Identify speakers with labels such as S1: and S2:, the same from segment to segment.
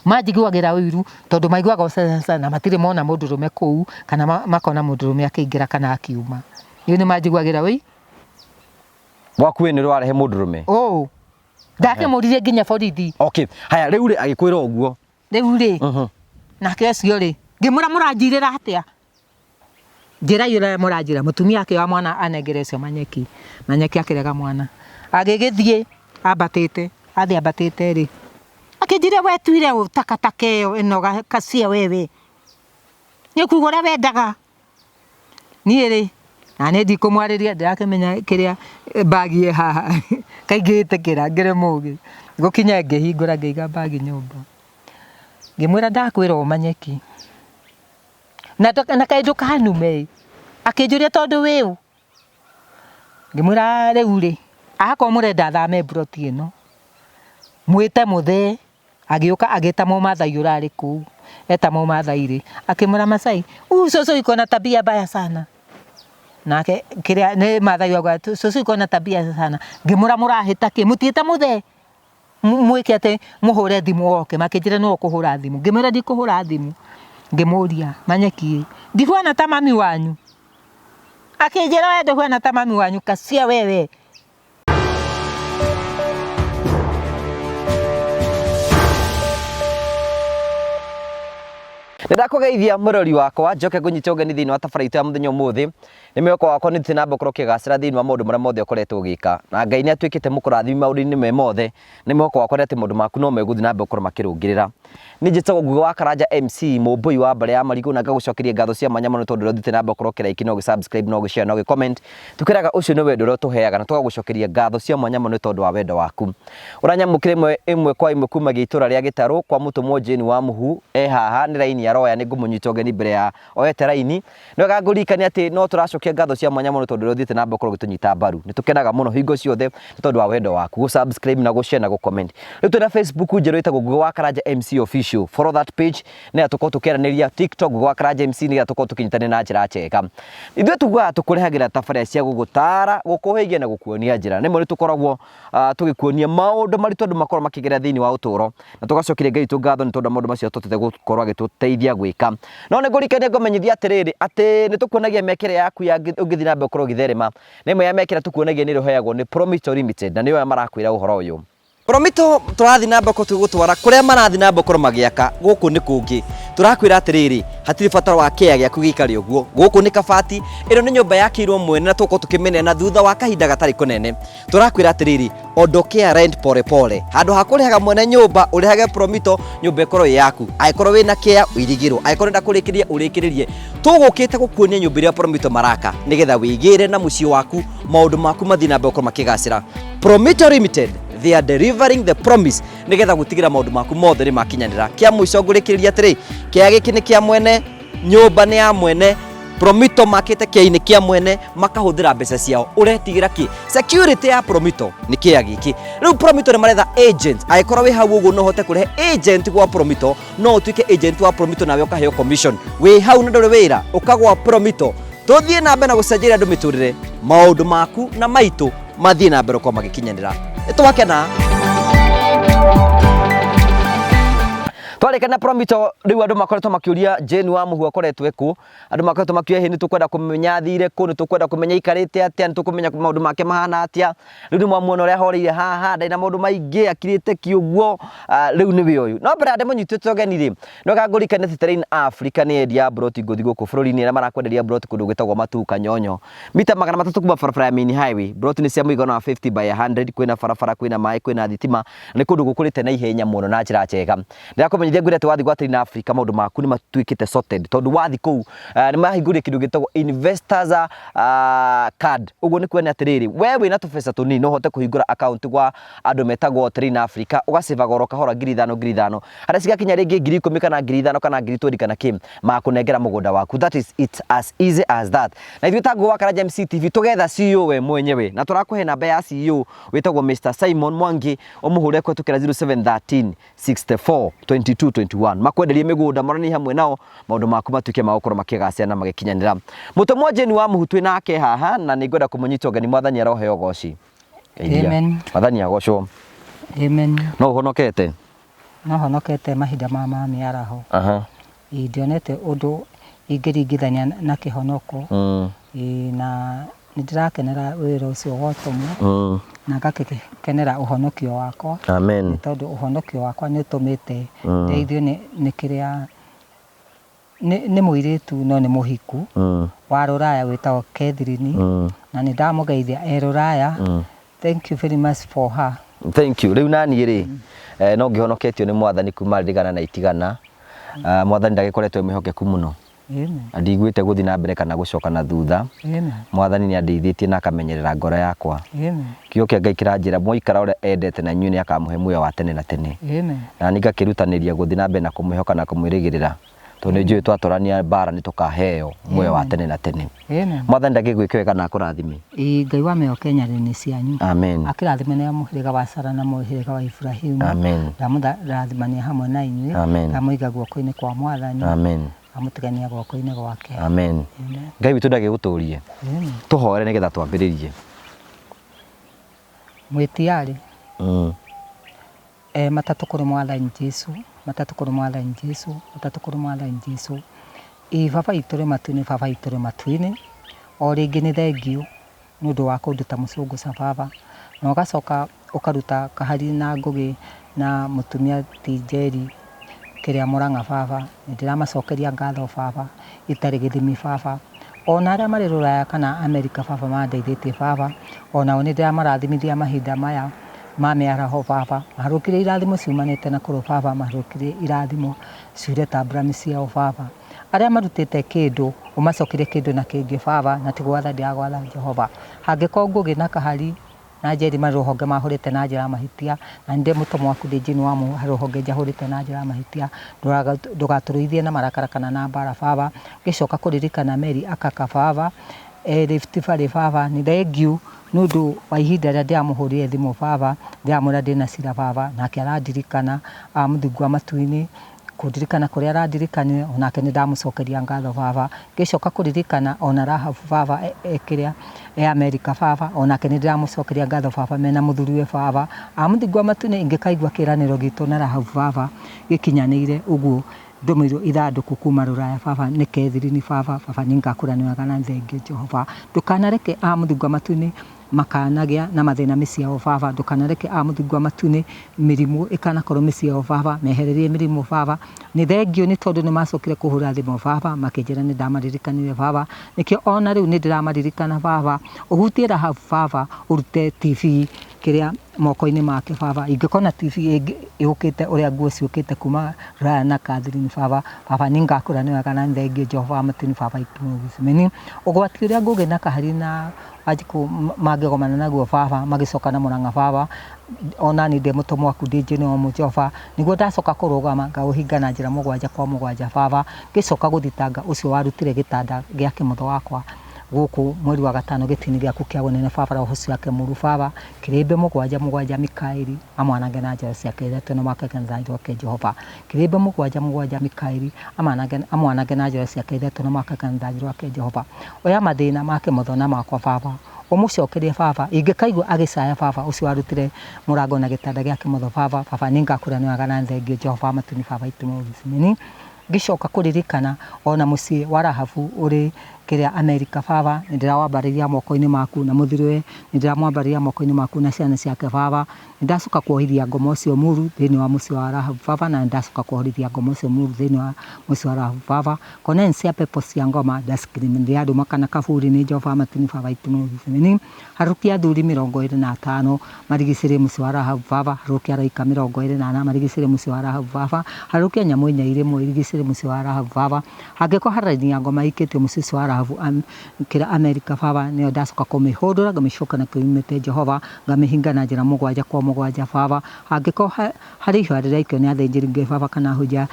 S1: Manjiguagĩra ũiru tondũ maiguaga ũcaca na matirĩ mona mũndũrũme kũu kana makona mũndũrũme akĩingĩra kana akiuma. Rĩu nĩ manjiguagĩra ũi.
S2: Gwaku we nĩ ũrarehe mũndũrũme?
S1: Ũũ. Ndakĩmũririe nginya borithi.
S2: Okay. Haya rĩu rĩ agĩkwĩra ũguo.
S1: Rĩu rĩ, nake ũcio rĩ, ngĩmwĩra mũranjirĩra atĩa? Njĩrai ũrĩa mũranjĩra. Mũtumia akĩoya mwana anengere ũcio Manyeki. Manyeki akĩrega mwana. Agĩgĩthiĩ ambatĩte, athiĩ ambatĩte rĩ, akĩnjĩra we tuire ũ takataka ĩyo ĩno kacia wewe. Nĩ ũkuga ũrĩa wendaga. Niĩ rĩ, na niĩ ndikũmwarĩria ndĩrakĩmenya kĩrĩa bag ĩ haha kaingĩtĩkĩra ngĩrĩ mũgĩ. Gũkinya ngĩhingũra ngĩiga bag nyũmba. Ngĩmwĩra ndakwĩra ũmanye ki. Na kaĩ ndũkanume ĩ, akĩnjũria tondũ wĩ ũ? Ngĩmwĩra rĩu rĩ, akorwo mũrenda thame mburoti ĩno, mwĩte mũthee, agĩũka agĩta mũmathai ũrarĩ kũu, eta mũmathai rĩ, akĩmwĩra Masai, huyu cũcũ iko na tabia mbaya sana. Nake kĩrĩa nĩ mathai augaga cũcũ iko na tabia sana, ngĩmwĩra mũrahĩta kĩ, mũtiĩte mũthee? Mwĩke atĩ mũhũre thimũ oke, makĩnjĩra nĩwe ũkũhũra thimũ, ngĩmwĩra ndikũhũra thimũ, ngĩmũria Manyeki ĩ, ndihuana ta mami wanyu? Akĩnjĩra we ndũhuana ta mami wanyu kacia wewe.
S2: Nĩndakũgeithia mũrori wakwa njoke ngũnyite ũgeni thĩinĩ wa tabarĩra itũ ya mũthenya ũmũthĩ. Nĩ mwĩhoko wakwa nĩ ũthiĩte na mbere gũkorwo ũkĩgacĩra thĩinĩ wa maũndũ marĩa mothe ũkoretwo ũgĩka. Na Ngai nĩ atuĩkĩte mũkũrathimi maũndũ-inĩ me mothe. Nĩ mwĩhoko wakwa nĩ atĩ maũndũ maku no megũthiĩ na mbere gũkorwo makĩrũngĩrĩra. Niĩ njĩtagwo Ngugi wa Karanja MC, mũmbũi wa mbarĩ ya marigũ na ngagũcokeria ngatho cia mwanya mũno tondũ ũrĩa ũthiĩte na mbere gũkorwo ũkĩ like na ũgĩ subscribe na ũgĩ share na ũgĩ comment. Tũkwĩraga ũcio nĩ wendo ũrĩa ũtũheaga na tũgagũcokeria ngatho cia mwanya mũno nĩ tondũ wa wendo waku. Ũranyamũkĩra ĩmwe ĩmwe kwa ĩmwe kumagia itũra rĩa Gĩtarũ kwa mũtũmwo Jane wa Mũhu e haha nĩ raini aroya nĩ ngũmũnyita ũgeni mbere ya oyete raini. Nĩ wega ngũririkanie atĩ no tũracokia ngatho cia mwanya mũno tondũ ũrĩa ũthiĩte na mbere gũkorwo ũgĩtũnyita mbaru. Nĩ tũkenaga mũno hingo ciothe nĩ tondũ wa wendo waku, gũ subscribe na gũ share na gũ comment. Rĩu twĩna Facebook njerũ ĩtagwo Ngugi wa Karanja MC Official. Follow that page nĩgetha tũkorwo tũkĩaranĩria. TikTok Ngugi wa Karanja MC nĩgetha tũkorwo tũkĩnyitanĩra na njĩra njega. Ithuĩ tugaga tũkũrehagĩra tabarĩra cia gũgũtara, gũkũhĩgia na gũkuonia njĩra. Rĩmwe nĩ tũkoragwo tũgĩkuonia maũndũ maritũ andũ makoragwo makĩgerera thĩinĩ wa ũtũũro. Na tũgacokeria Ngai witũ ngatho nĩ tondũ wa maũndũ macio atũhotete gũkorwo agĩtũteithia gwĩka. No nĩ ngũririkania ngũmenyithia atĩrĩrĩ, atĩ nĩ tũkuonagia mĩeke ĩrĩa yaku ya ũngĩthiĩ na mbere gũkorwo ũgĩtherema. Na ĩmwe ya mĩeke ĩrĩa tũkuonagia nĩ ĩrĩa ũheagwo nĩ Promito Limited, na nĩo aya marakwĩra ũhoro ũyũ. Promito tũrathiĩ na mbere gũtwara kũrĩa marathiĩ na mbere gũkorwo magĩaka, gũkũ nĩ kũngĩ. Tũrakwĩra atĩrĩrĩ, hatirĩ bata wa kĩea gĩaku gĩikare ũguo, gũkũ nĩ kabati, ĩno nĩ nyũmba yakĩirwo mwene na tũgũkorwo tũkĩmĩneana thutha wa kahinda gatarĩ kũnene. Tũrakwĩra atĩrĩrĩ, ondokea rent pole pole. Handũ ha kũrĩhaga mwene nyũmba, ũrĩhage Promito, nyũmba ĩkorwo ĩ yaku. Angĩkorwo wĩna kĩea, ũirigĩrwo. Angĩkorwo ũrenda kũrĩkĩrĩria, ũrĩkĩrĩrie. Tũgũkĩte gũkuonia nyũmba ĩrĩa Promito maraka, nĩgetha wĩgĩre na mũciĩ waku, maũndũ maku mathiĩ na mbere gũkorwo makĩgacĩra. Promito Limited, they are delivering the promise, nĩgetha gũtigĩrĩra maũndũ maku mothe nĩ makinyanĩra. Kĩa mũico ngũrĩkĩrĩria atĩrĩ, kĩea gĩkĩ nĩ kĩa mwene, nyũmba nĩ ya mwene, Promito makĩte kĩainĩ kĩa mwene makahũthĩra mbeca ciao ũretigĩra kĩ security ya Promito nĩ kĩa gĩkĩ rĩu Promito nĩ maretha agent angĩkorwo wĩ hau ũguo no ũhote kũrehe agent gwa Promito no ũtuĩke agent wa Promito nawe ũkaheo commission wĩ hau na ndũrĩ wĩra ũkagwa Promito tũthiĩ na mbere na gũcenjeria andũ mĩtũrĩre maũndũ maku na maitũ mathiĩ na mbere gũkorwo magĩkinyanĩra nĩ twakena twarĩka na Promito rĩu andũ makoretwo makĩũria Jane wa Mũhu akoretwo ekũ andũ makoretwo makiuga hihi nĩ tũkwenda kũmenya athire kũ nĩ tũkwenda kũmenya aikarĩte atĩa nĩ tũkũmenya maũndũ make mahana atĩa rĩu nĩ mwamuona ũrĩa ahoreire haha ndarĩ na maũndũ maingĩ akirĩte ki ũguo rĩu nĩwe ũyũ no mbere ya ndĩmũnyitĩte ũgeni rĩ no ngũririkane atĩ Terrain Africa nĩ endia mburoti ngũthi gũkũ bũrũri-inĩ arĩa marakwenderia mburoti kũndũ gwĩtagwo Matuka Nyonyo mita 300 kuma barabara ya main highway mburoti nĩ cia mũigana wa 50 by 100 kwĩna barabara kwĩna maĩ kwĩna thitima nĩ kũndũ gũkũrĩte na ihenya mũno na njĩra njega Ndĩrakũmenyithia ngwĩre atĩ wathiĩ gwa Terrain Africa maũndũ maku nĩ matuĩkĩte sorted tondũ wathiĩ kũu nĩ mahingũrire kĩndũ gĩtagwo investors card. Ũguo nĩ kuonania atĩrĩrĩ, we wĩna tũbeca tũnini no ũhote kũhingũra account gwa andũ metagwo Terrain Africa, ũgacĩbaga oro kahora 5000 5000, harĩa cigakinya rĩngĩ 10,000 kana 5,000 kana 20,000 kana kĩ, magakũnengera mũgũnda waku. That is it as easy as that. Na ithuĩ ta Ngũgĩ wa Karanja MC TV tũgetha CEO we mwenyewe na tũrakũhe namba ya CEO wĩtagwo Mr Simon Mwangi, ũmũhũre kũhetũkĩra 0713 64 22 21 makwenderie mĩgũnda moranie hamwe nao maũndũ maku matuĩke ma gũkorwo makĩgacĩra na magĩkinyanĩra. Mũtũmwo Jane wa Mũhu twĩ nake haha na nĩ ngwenda kũmũnyita ũgeni mwathani aroheo ũgoci.
S1: Amen.
S2: Mwathani agocwo.
S1: Amen.
S2: No ũhonokete?
S1: No honokete mahinda ma mĩaraho.
S2: Aha.
S1: Ĩĩ ndionete ũndũ ingĩringithania na kĩhonoko. Ĩĩ na nĩ ndĩrakenera wĩra ũcio wa ũtũmwo na ngakĩkenera ũhonokio wakwa.
S2: Amen.
S1: Nĩ tondũ ũhonokio wakwa nĩ ũtũmĩte ndeithio nĩ kĩrĩa nĩ mũirĩtu no nĩ mũhiku wa rũraya wĩtagwo Catherine na nĩ ndamũgeithia e rũraya. Thank you very much for her.
S2: Thank you. Rĩu naniĩ rĩ, no ngĩhonoketio nĩ mwathani kuma rĩrigana na itigana. Mwathani ndagĩkoretwo e mwĩhokeku mũno.
S1: Amen.
S2: Na ndiguĩte gũthiĩ na mbere kana gũcoka na thutha.
S1: Amen.
S2: Mwathani nĩ andeithĩtie na akamenyerera ngoro yakwa.
S1: Amen.
S2: Kiugo kĩa Ngai kĩranjĩra mwaikara ũrĩa endete na inyuĩ nĩ akamũhe muoyo wa tene na tene.
S1: Amen.
S2: Na niĩ ngakĩrutanĩria gũthiĩ na mbere na kũmwĩhoka na kũmwĩrĩgĩrĩra. Tondũ nĩ njũĩ twatũrania mbara nĩ tũkaheo muoyo wa tene na tene.
S1: Amen.
S2: Mwathani ndagĩgwĩke wega na akũrathime.
S1: Ĩĩ Ngai wa mĩoke nyarĩrĩ cianyu.
S2: Amen.
S1: Akĩrathime nĩ mũhĩrĩga wa Sara na mũhĩrĩga wa Ibrahimu.
S2: Amen.
S1: Ndamũrathimania hamwe na inyuĩ.
S2: Amen.
S1: Ndamũiga guoko-inĩ kwa Mwathani.
S2: Amen.
S1: Amũtigania guoko-inĩ gwake.
S2: Amen.
S1: Amen.
S2: Ngai witũ ndagĩgũtũrie.
S1: Amen.
S2: Tũhoere nĩgetha twambĩrĩrie.
S1: Mwĩtiarĩ. Matatũ kũrĩ Mwathani Jesu, matatũ kũrĩ Mwathani Jesu, matatũ kũrĩ Mwathani Jesu. Ĩĩ Baba witũ ũrĩ matu-inĩ, Baba witũ ũrĩ matu-inĩ, o rĩngĩ nĩ thengiũ nĩ ũndũ wa kũnduta mũcũngũ ca baba, na ũgacoka ũkaruta kahari na Ngũgĩ na mũtumia ti Njeri kĩrĩa Mũrang'a baba, nĩ ndĩramacokeria ngatho baba itarĩ gĩthimi baba. Ona arĩa marĩ rũraya kana Amerika baba mandeithĩtie baba, onao nĩ ndĩramarathimithia mahinda maya ma mĩaraho baba, maharũkire irathimo ciumanĩte na kũrũ baba, maharũkire irathimo ciure ta mbura mĩciĩ yao baba. Arĩa marutĩte kĩndũ ũmacokerie kĩndũ na kĩngĩ baba, na ti gwatha ndĩragwatha Jehova. Hangĩkorwo Ngũgĩ na Kahari na Njeri marĩ rũhonge mahũrĩte na njĩra ya mahĩtia, na nĩ ndĩ mũtũmwo waku ndĩ Jane wa Mũhu harĩ rũhonge njahũrĩte na njĩra ya mahĩtia, ndũgatũrũithie na marakara kana na mbara baba. Ngĩcoka kũririkana Mary Akaka baba, Rift Valley baba, nĩ thengiũ nĩ ũndũ wa ihinda rĩrĩa ndĩramũhũrire thimũ baba, ndĩramwĩra ndĩna cira baba, nake arandirikana mũthingu wa matu-inĩ, kũndirikana kũrĩa arandirikanire, onake nĩ ndamũcokeria ngatho baba. Ngĩcoka kũririkana ona Rahabu baba kĩrĩa e Amerika baba, onake nĩ ndĩramũcokeria ngatho baba mena mũthuriwe baba. Mũthingu wa matu-inĩ ingĩkaigua kĩĩranĩro gitũ na Rahabu baba gĩkinyanĩire ũguo ndũmĩirwo ithandũkũ kuma rũraya baba nĩ Catherine baba, baba nĩ ngakũra nĩ wega na nĩ thengiũ Jehova. Ndũkanareke mũthingu wa matu-inĩ makanagĩa na mathĩna mĩciĩ yao baba, ndũkanareke mũthingu wa matu-inĩ mĩrimũ ĩkanakorwo mĩciĩ yao baba, mehererie mĩrimũ baba. Nĩ thengiũ nĩ tondũ nĩ macokire kũhũra thimũ baba, makĩnjĩra nĩ ndamaririkanire baba, nĩkĩo ona rĩu nĩ ndĩramaririkana baba. Ũhutie Rahabu baba, ũrute TV kĩrĩa moko-inĩ make baba, ingĩkona TV ĩũkĩte ũrĩa nguo ciũkĩte kuma rũraya na Catherine baba, baba nĩ ngakũra nĩ wega na nĩ thengiũ Jehova wa matu-inĩ baba itũ. Ũgwati ũrĩa Ngũgĩ na Kahari na Wanjikũ mangĩgomana naguo baba, magĩcoka na Mũrang'a baba, ona niĩ ndĩ mũtũmwo waku ndĩ Jane wa Jehova, nĩguo ndacoka kũrũgama ngaũhinga na njĩra mũgwanja kwa mũgwanja baba, ngĩcoka gũthitanga ũcio warutire gĩtanda gĩa kĩmotho wakwa gũkũ mweri wa gatano gĩtĩ-inĩ gĩaku kĩa ũnene baba, roho ciake mũru baba, kĩrĩmbĩ mũgwanja mũgwanja Mikaeli amwanange na njara ciake ithatũ na mwake na thayũ wake Jehova. Kĩrĩmbĩ mũgwanja mũgwanja Mikaeli amwanange na njara ciake ithatũ na mwake na thayũ wake Jehova. Oya mathĩna ma kĩmotho na makwa baba, ũmũcokerie baba, ingĩkaigua agĩcaya baba ũcio warutire mũrango na gĩtanda gĩa kĩmotho baba, baba nĩ ngakũra nĩ wega na nĩ thengiũ Jehova wa matu-inĩ baba itũ mũthimini. Ngĩcoka kũririkana ona mũciĩ wa Rahabu ũrĩ kĩrĩa Amerika baba, nĩ ndĩrawambarĩria moko-inĩ maku na mũthuriwe nĩ ndĩramwambarĩria moko-inĩ maku na ciana ciake baba. Nĩ ndacoka kuohithia ngoma ũcio mũru thĩinĩ wa mũciĩ wa Rahabu baba, na nĩ ndacoka kuohorithia ngoma ũcio mũru thĩinĩ wa mũciĩ wa Rahabu baba. Koneni cia pepo cia ngoma ndacikiriminĩria kana kaburi nĩ Jehova wa matu-inĩ baba itũ mũthimini. Harũkia athuri 25 marigicĩrie mũciĩ wa Rahabu baba, harũkia araika 24 marigicĩrie mũciĩ wa Rahabu baba, harũkia nyamũ inya irĩ muoyo irigicĩrie mũciĩ wa Rahabu baba. Hangĩkorwo haraini ya ngoma ĩikĩtio mũciĩ ũcio wa Rahabu kĩrĩa Amerika baba, nĩyo ndacoka kũmĩhũndũra ngamĩcoka na kĩumĩte Jehova, ngamĩhinga na njĩra mũgwanja kwa mũgwanja baba. Hangĩkorwo harĩ ihoya rĩraikio nĩ athĩnjĩri Ngai baba kana ahunjia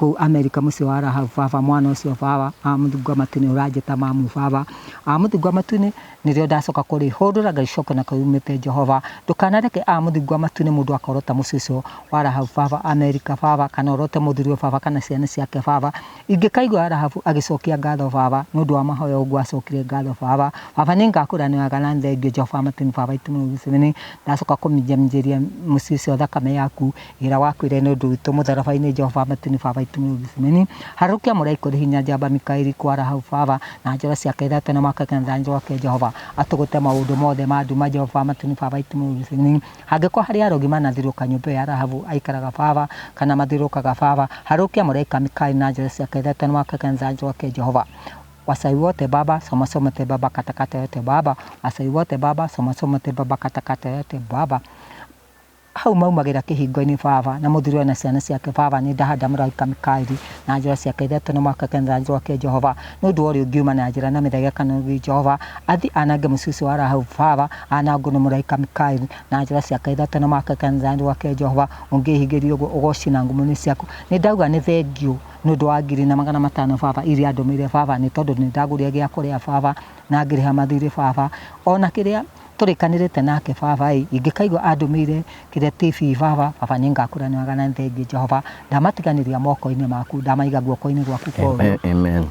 S1: Kũu Amerika mũciĩ wa Rahabu baba, mwana ũcio baba, amũthungua matu-inĩ ũranjĩta mamu baba, amũthungua matu-inĩ nĩrĩo ndacoka kũrĩhũndũra ngaricokia na kũu Jehova. Ndũkanareke amũthungua matu-inĩ mũndũ akorota mũciĩ ũcio wa Rahabu baba Amerika baba, kana ũrote mũthuri ũyũ baba kana ciana ciake baba. Ingĩkaigua Rahabu agĩcokia ngatho baba nĩ ũndũ wa mahoya ũguo acokire ngatho baba, baba nĩ ngakũra nĩ wega na nĩ thengio Jehova matu-inĩ baba itũmĩrwo ndacoka kũminjaminjĩria mũciĩ ũcio thakame yaku ĩrĩa wakuire nĩ ũndũ witũ mũtharaba-inĩ Jehova matu-inĩ baba itũmĩrwo harũkia mũraika ũrĩ hinya njamba Mikaeli kwa Rahabu baba na njora ciake ithatũ na mwaka kenda wake Jehova atũgũte maũndũ mothe ma nduma Jehova matu-inĩ baba itũmĩrwo hangĩkorwo harĩ arogi manathiũrũrũka nyũmba ĩyo ya Rahabu aikaraga baba kana mathiũrũrũkaga baba, harũkia mũraika Mikaeli na njora ciake ithatũ na mwaka kenda wake Jehova. Wasai wote baba, soma soma te baba, katakata yote baba, wasai wote baba, soma soma te baba, katakata yote baba. Hau maumagĩra kĩhingo-inĩ baba na mũthuri ũyũ na ciana ciake baba nĩ ndahanda mũraika Mikaeli na njĩra ciake ithatũ na mwaka kenda wake Jehova nĩ ũndũ wa ũrĩa ũngiuma na njĩra na mĩthege kana ũngĩ Jehova athi anange mũciĩ ũcio wa Rahabu baba anangwo nĩ mũraika Mikaeli na njĩra ciake ithatũ na mwaka kenda wake Jehova ũngĩhingĩria ũguo ũgoci na ngumo nĩ ciaku. Nĩ ndauga nĩ thengio nĩ ũndũ wa 1500 baba iria ndũmĩire baba nĩ tondũ nĩ ndagũrire gĩa kũrĩa baba na ngĩrĩha mathirĩ baba ona kĩrĩa tũrĩkanĩrĩte nake baba ĩ ingĩkaigua andũmĩire kĩrĩa TV baba baba nĩ ngakũra nĩ wega na nĩ thengio Jehova ndamatiganĩria moko-inĩ maku ndamaiga guoko-inĩ gwaku kwa ũrĩo.
S2: Amen.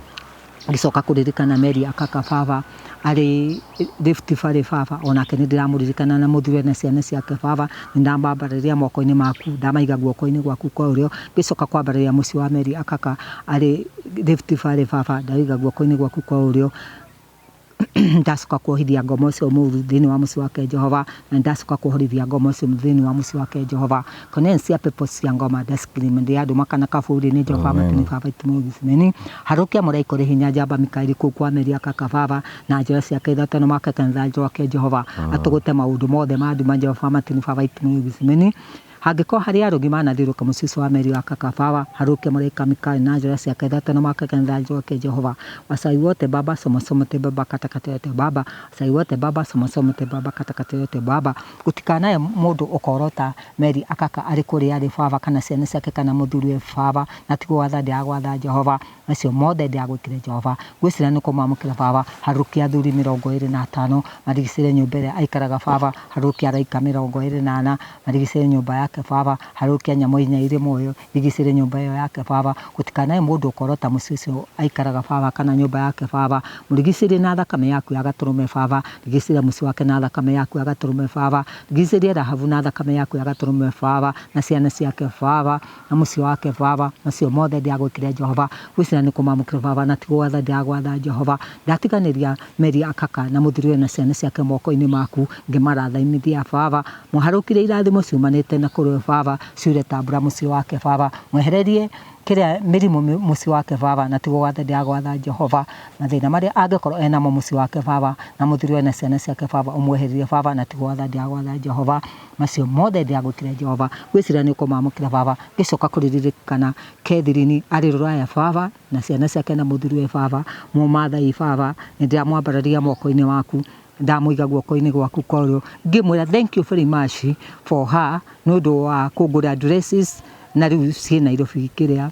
S1: Ngĩcoka kũririkana Mary Akaka baba arĩ Rift Valley baba onake nĩ ndĩramũririkana na mũthuri na ciana ciake baba nĩ ndamambararia moko-inĩ maku ndamaiga guoko-inĩ gwaku kwa ũrĩo. Ngĩcoka kwambararia mũciĩ wa Mary Akaka arĩ Rift Valley baba ndaiga guoko-inĩ gwaku kwa ũrĩo. Ndacoka kuohithia ngoma ũcio mũru thĩinĩ wa mũciĩ wake Jehova na ndacoka kuohorithia ngoma ũcio thĩinĩ wa mũciĩ wake Jehova konensia pepo cia ngoma ndaskrim ndi andũ makana kaburi nĩ Jehova matu-inĩ baba itũmĩrwo harũkia mũraika ũrĩ hinya njamba Mikaeli kũu kwa Mary Akaka baba na njĩra ciake ithatũ na mwaka kenda wake Jehova atũgũte maũndũ mothe ma nduma Jehova matu-inĩ baba itũmĩrwo hangĩkorwo harĩ arogi manathiũrũrũka mũciĩ ũcio wa Mary Akaka baba harũkia mũraika Mikaeli na njĩra ciake ithatũ na mwaka kenda wake Jehova wasai wote baba soma soma te baba katakata yote baba wasai wote baba soma soma te baba katakata yote baba gũtikanae mũndũ ũkorota Mary Akaka arĩ kũrĩa arĩ baba kana ciana ciake kana mũthuri baba na tiguo watha ndĩragwatha Jehova macio mothe ndĩragwĩkĩre Jehova ngwĩciria nĩ kũmamũkĩra baba harũkia athuri 25 marigicĩrie nyũmba ĩrĩa aikaraga baba harũkia araika 24 marigicĩrie nyũmba yake baba harũkia nyamũ inya irĩ muoyo rigicĩrie nyũmba ĩyo yake baba gũtikanae mũndũ ũkorota mũciĩ ũcio aikaraga baba kana nyũmba yake baba mũrigicĩrie na thakame yaku ya gatũrũme baba rigicĩria mũciĩ wake na thakame yaku ya gatũrũme baba rigicĩria Rahabu na thakame yaku ya gatũrũme baba na ciana ciake baba na mũciĩ wake baba macio mothe ndĩragwĩkĩre Jehova ngwĩciria nĩ kũmamũkĩra baba na tiguo watha ndĩragwatha Jehova ndatiganĩria Mary Akaka na mũthuri na ciana ciake moko-inĩ maku ngĩmarathaimithia baba mũharũkire irathimo ciumanĩte na kũrĩ baba ciure ta mbura mũciĩ wake baba mwehererie kĩrĩa mĩrimũ mũciĩ wake baba na tiguo watha ndĩragwatha Jehova mathĩna marĩa angĩkorwo enamo mũciĩ wake baba na mũthuri na ciana ciake baba ũmwehererie baba na tiguo watha ndĩragwatha Jehova macio mothe ndĩragwĩkĩre Jehova ngwĩciria nĩ ũkũmamũkĩra baba ngĩcoka kũririkana Catherine arĩ rũraya baba na ciana ciake na mũthuri baba mũmathai baba nĩ ndĩramwambararia moko-inĩ maku ndamũiga guoko-inĩ gwaku kwa ũrĩo ngĩmwĩra thank you very much for her nĩ ũndũ wa kũngũrĩra dresses na rĩu ciĩ Nairobi kĩrĩa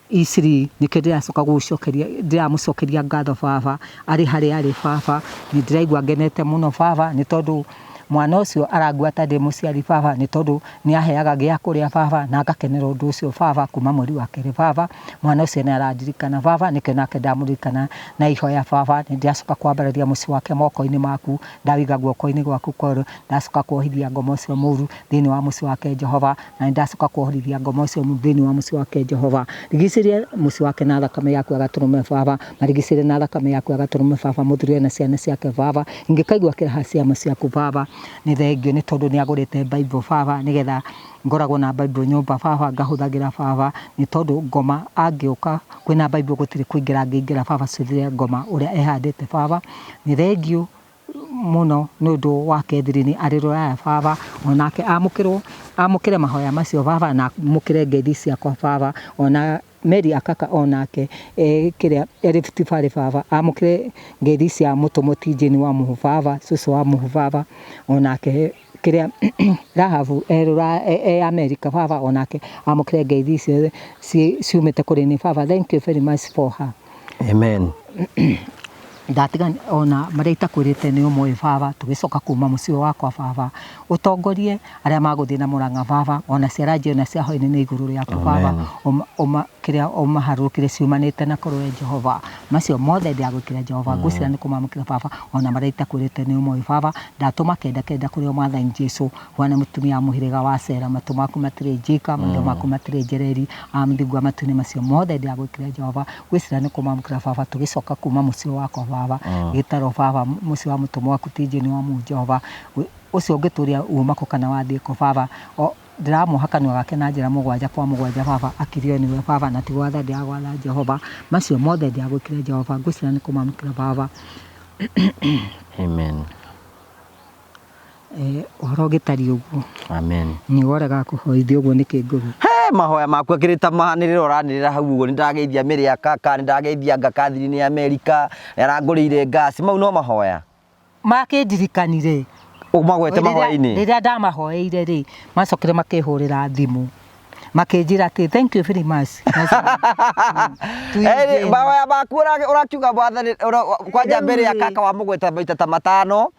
S1: Isiri nĩkĩo ndĩracoka gũcokeria ndĩramũcokeria ngatho baba arĩ harĩa arĩ baba nĩ ndĩraigua ngenete mũno baba nĩ tondũ mwana ũcio arangua ta ndĩ mũciari baba nĩ tondũ nĩ aheaga gĩa kũrĩa baba na ngakenera ũndũ ũcio baba kuma mweri wa kerĩ baba mwana ũcio nĩ arandirikana baba nĩkĩo nake ndamũririkana na ihoya baba nĩ ndĩracoka kwambararia mũciĩ wake moko-inĩ maku ndawiga guoko-inĩ gwaku kwa ũrĩo ndacoka kuohithia ngoma ũcio mũru thĩinĩ wa mũciĩ wake Jehova na nĩ ndacoka kuohorithia ngoma ũcio mũru thĩinĩ wa mũciĩ wake Jehova rigicĩrie mũciĩ wake na thakame yaku ya gatũrũme baba marigicĩrie na thakame yaku ya gatũrũme baba mũthuri na ciana ciake baba ingĩkaigua kĩraha ciama ciaku baba nĩ thengio nĩ tondũ nĩ agũrĩte Bible baba nĩgetha ngoragwo na Bible nyũmba baba ngahũthagĩra baba nĩ tondũ ngoma angĩũka kwĩna Bible gũtirĩ kũingĩra angĩingĩra baba cithire ngoma ũrĩa ehandĩte baba nĩ thengio mũno nĩ ũndũ wa Catherine arĩ rũraya baba onake amũkĩrwo amũkĩre mahoya macio baba na amũkĩre ngeithi ciakwa baba ona Mary Akaka onake kĩrĩa Rift Valley baba amũkĩre ngeithi cia mũtũmwo T. Jane wa Mũhu baba cũcũ wa Mũhu baba onake Kĩrĩa Rahabu e Amerika baba onake amũkĩre ngeithi icio ciumĩte kũrĩ niĩ baba. Thank you very much for her.
S2: Amen.
S1: Ndatiga ona marĩa itakwĩrĩte nĩ ũmoĩ baba. Tũgĩcoka kuma mũciĩ wakwa baba, ũtongorie arĩa magũthiĩ na Mũrang'a baba, ona cia ranji ona cia hwainĩ nĩ igũrũ rĩaku baba. Ũma kĩrĩa ũmaharũrũkire ciumanĩte na kũrĩ we Jehova. Macio mothe ndĩragwĩkĩra Jehova, ngwĩciria nĩ kũmamũkĩra baba, ona marĩa itakwĩrĩte nĩ ũmoĩ baba. Ndatũma kenda kenda kũrĩ o Mwathani Jesu, huana mũtumia wa mũhĩrĩga wa Sera, matũ maku matirĩ njĩka, maitho maku matirĩ njereri, amthingu wa matu-inĩ, macio mothe ndĩragwĩkĩra Jehova, ngwĩciria nĩ kũmamũkĩra baba. Tũgĩcoka kuma mũciĩ wakwa baba, gĩtarũ baba, mũciĩ wa mũtũmwo waku TJ nĩ wa mu Jehova, ũcio ũngĩtũria uma kũ kana wathiĩ kũ baba, ndĩramwoha kanua gake na njĩra mũgwanja kwa mũgwanja baba, akirio nĩwe baba, na ti gwatha ndĩragwatha Jehova, macio mothe ndĩragwĩkĩra Jehova, ngwĩciria nĩ kũmamũkĩra baba.
S2: Amen.
S1: Ũhoro ũgĩtariĩ ũguo.
S2: Amen.
S1: Nĩ worega kũhoithia ũguo nĩkĩ ngũgĩ?
S2: He mahoya maku akĩrĩ ta manĩrĩra ũranĩrĩra hau ũguo, nĩndageithia mĩrĩ ya kaka, nĩndageithia ngaka thiri-inĩ ya Amerika, nĩarangũrĩire ngasi, mau no mahoya?
S1: Makĩndirikanire.
S2: Ũmagwete mahoya-inĩ?
S1: Rĩrĩa ndamahoeire rĩ, macokire makĩhũrĩra thimũ makĩnjĩra atĩ thank you very much.
S2: Mahoya maku ũrakiuga Mwathani, kwanja mbere ya kaka wamũgweta maita ta matano,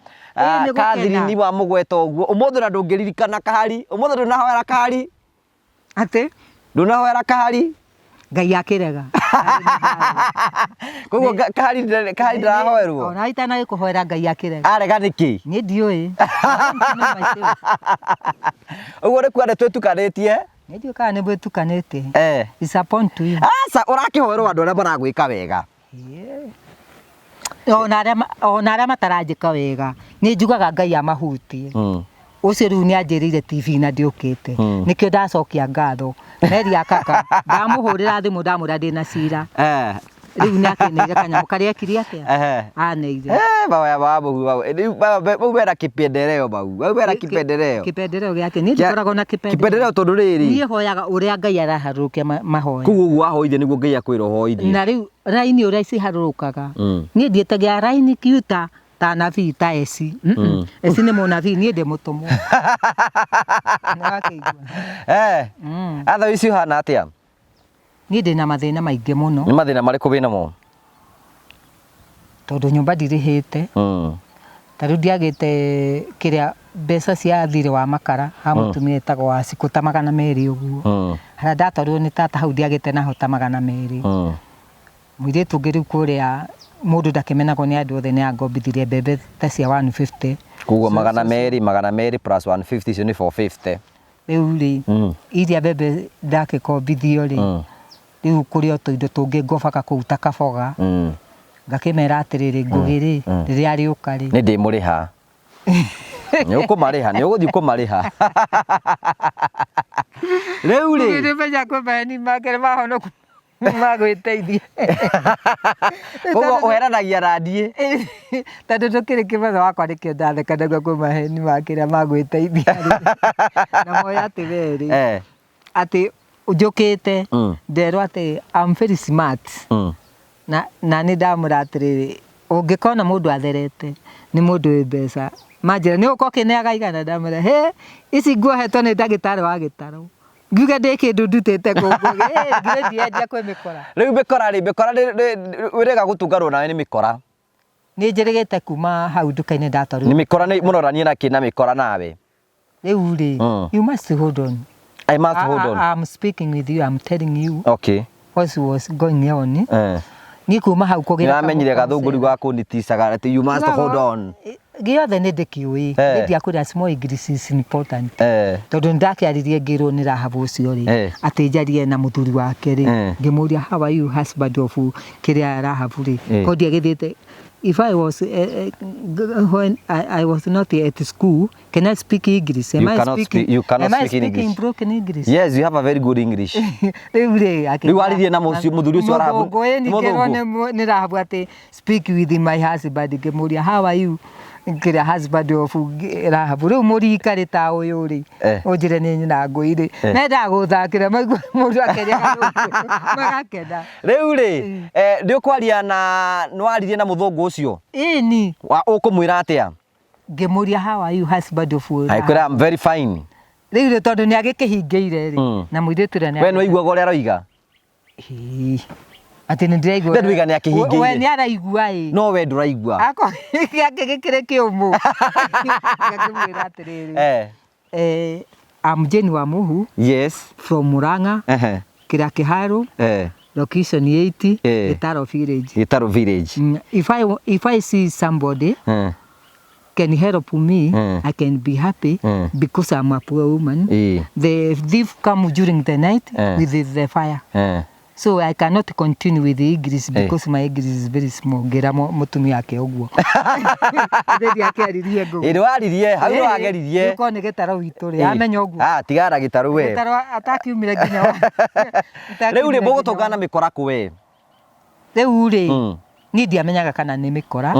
S2: Catherine wamũgweta ũguo, ũmũthĩ ona ndũngĩririkana kahari, ũmũthĩ ndũnahoera kahari?
S1: Atĩ?
S2: Ndũnahoera kahari?
S1: Ngai akĩrega.
S2: Koguo kahari kahari ndarahoerwo?
S1: Ona itanagĩkũhoera Ngai akĩrega.
S2: Arega nĩkĩ?
S1: Niĩ ndiũĩ.
S2: Ũguo nĩ kuga nĩ twĩtukanĩtie?
S1: Niĩ ndiũĩ kana nĩ mwĩtukanĩtie.
S2: Eh.
S1: It's upon to you.
S2: Aca, ũrakĩhoerwo andũ arĩa maragwĩka wega.
S1: Ona arĩa mataranjĩka wega nĩ njugaga Ngai amahutie. Ũcio rĩu nĩ anjĩrĩire TV na ndiũkĩte. Nĩkĩo ndacokia ngatho. Mary ya kaka ndamũhũrĩra thimũ ndamwĩra ndĩna cira. Rĩu nĩ akĩneire kanyamũ karĩa ekire atĩa? Aneire.
S2: Mahoya ma mũhu mau. Rĩu mau mena kĩpendeleo mau. Mau mena kĩpendeleo.
S1: Kĩpendeleo gĩake. Niĩ ndikoragwo na kĩpendeleo.
S2: Kĩpendeleo tondũ rĩrĩ.
S1: Niĩ hoyaga ũrĩa Ngai araharũrũkia mahoya.
S2: Koguo ũguo wahoire nĩguo Ngai akwĩra ũhoithie.
S1: Na rĩu raini ũrĩa ciharũrũkaga. Niĩ ndiĩtagia raini kiuta ta nabii ta eci. Eci nĩ mũnabii, niĩ ndĩ mũtũmwo. Nĩwakĩigua?
S2: Otherwise ũhana atĩa?
S1: Niĩ ndĩna mathĩna maingĩ mũno.
S2: Nĩ mathĩna marĩkũ wĩnamo?
S1: Tondũ nyũmba ndirĩhĩte. Ta rĩu ndiagĩte kĩrĩa mbeca cia thirĩ wa makara ha mũtumia etagwo Wacikũ ta 200 ũguo. Harĩa ndatwarirwo nĩ tata hau ndiagĩte naho ta 200. Mũirĩtu ũngĩ rĩu kũrĩa mũndũ ndakĩmenagwo nĩ andũ othe nĩ angombithirie mbembe ta cia 150.
S2: Koguo 200, 200 plus 150 icio nĩ 450.
S1: Rĩu rĩ, iria mbembe ndakĩkombithio rĩ, rĩu kũrĩ o tũindo tũngĩ ngobaga kũu ta kaboga, ngakĩmera atĩrĩrĩ, Ngũgĩ rĩ, rĩrĩa rĩũka rĩ.
S2: Nĩ ndĩmũrĩha. Nĩ ũkũmarĩha, nĩ ũgũthiĩ kũmarĩha. Rĩu rĩ.
S1: Ngũgĩ nĩ menya kwĩ maheni make nĩ mahonoku magwĩteithia.
S2: Koguo ũheranagia na niĩ.
S1: Tondũ ndũkĩrĩ kĩmetho wakwa nĩkĩo ndatheka ndaigua kwĩ maheni makĩrĩa magwĩteithia rĩ. Na moĩ atĩ we rĩ, atĩ njũkĩte nderwo atĩ I'm very smart. Na nĩ ndamwĩra atĩrĩrĩ, ũngĩkona mũndũ atherete nĩ mũndũ wĩ mbeca. Manjĩra nĩ ũgũka ũkĩneaga igana, ndamwĩra hĩ, ici nguohetwo nĩ ndagĩtarĩ wa gĩtarũ. Ngiuga ndĩ kĩndũ ndutĩte gũkũ, ngiuga ndiendia kwĩ mĩkora.
S2: Rĩu mĩkora rĩ, mĩkora wĩrĩga gũtunganwo nawe nĩ mĩkora.
S1: Nĩ njĩrĩgĩte kuma hau nduka-inĩ ndatwarirwo.
S2: Nĩ mĩkora nĩ mũroranie na kĩ na mĩkora nawe?
S1: Rĩu rĩ, you must hold on.
S2: I must hold on.
S1: I'm speaking with you, I'm telling you.
S2: Okay.
S1: What was going on. Niĩ kuma hau kũgĩra.
S2: Nĩramenyire gathũngũri ga kũniticaga atĩ you must hold on.
S1: Gĩothe nĩ ndĩkĩũĩ. Nĩ ndiakwĩra small English is important. Tondũ nĩ ndakĩaririe ngĩrwo nĩ Rahabu ũcio rĩ, atĩ njarie na mũthuri wake rĩ, ngĩmũria how are you husband of kĩrĩa Rahabu rĩ, ko ndiagĩthiĩte. If I was when I was not at school, can I speak English? Am
S2: You
S1: I
S2: cannot
S1: speaking,
S2: speak, you cannot
S1: am I
S2: speak in
S1: speaking
S2: English.
S1: broken English?
S2: Yes, you have a very good English.
S1: Rĩu rĩ, akĩnjĩra
S2: Rĩu waririe na mũthuri ũcio wa Rahabu.
S1: Mũthũngũ, ĩni ngĩrwo
S2: Mũthũngũ.
S1: nĩ Rahabu atĩ speak with my husband, ngĩmũria how are you? Kĩrĩa husband of Rahabu. Rĩu mũrika rĩ ta ũyũ rĩ, ũnjĩre nĩ nyina ngũi rĩ, mendaga gũthakĩra maigua mũndũ akĩaria gathũngũ, magakena.
S2: Rĩu rĩ, nĩ ũkwaria na, nĩ waririe na mũthũngũ ũcio?
S1: Ĩni.
S2: Ũkũmwĩra atĩa?
S1: Ngĩmũria, "How are you, husband of Ura?"
S2: Agĩkwĩra, "I'm very fine."
S1: Rĩu rĩ, tondũ nĩ agĩkĩhingĩire rĩ, na mũirĩtu ũrĩa nĩ
S2: We nĩ waiguaga ũrĩa aroiga?
S1: Ĩĩ. Atĩ nĩ ndĩraigua.
S2: We ndũiga nĩ akĩhingĩire.
S1: We nĩ araigua ĩ.
S2: No we ndũraigua.
S1: Akorwo gĩake gĩkĩrĩ kĩũmũ. Ngakĩmwĩra atĩrĩrĩ. I'm Jane Wamuhu from Murang'a, Kĩrakiharu, location 80, Gĩtaro village.
S2: Gĩtarũ village.
S1: If I see somebody can help me, I can be happy because I'm a poor woman. The thief come during the night with the fire. So I cannot continue with the English because my English is very small. Ngĩra mũtumia wake ũguo. Rĩrĩa akĩaririe ngũgũ.
S2: Ĩ nĩ waririe hau, nĩ wageririe.
S1: Korwo nĩ gĩtaro witũ rĩ, amenya ũguo.
S2: Ah, tigana na gĩtarũ we.
S1: Gĩtaro atakiumire nginya
S2: Rĩu rĩ, mũgũtũngana na mĩkora kũ we?
S1: Rĩu rĩ, niĩ ndiamenyaga kana nĩ mĩkora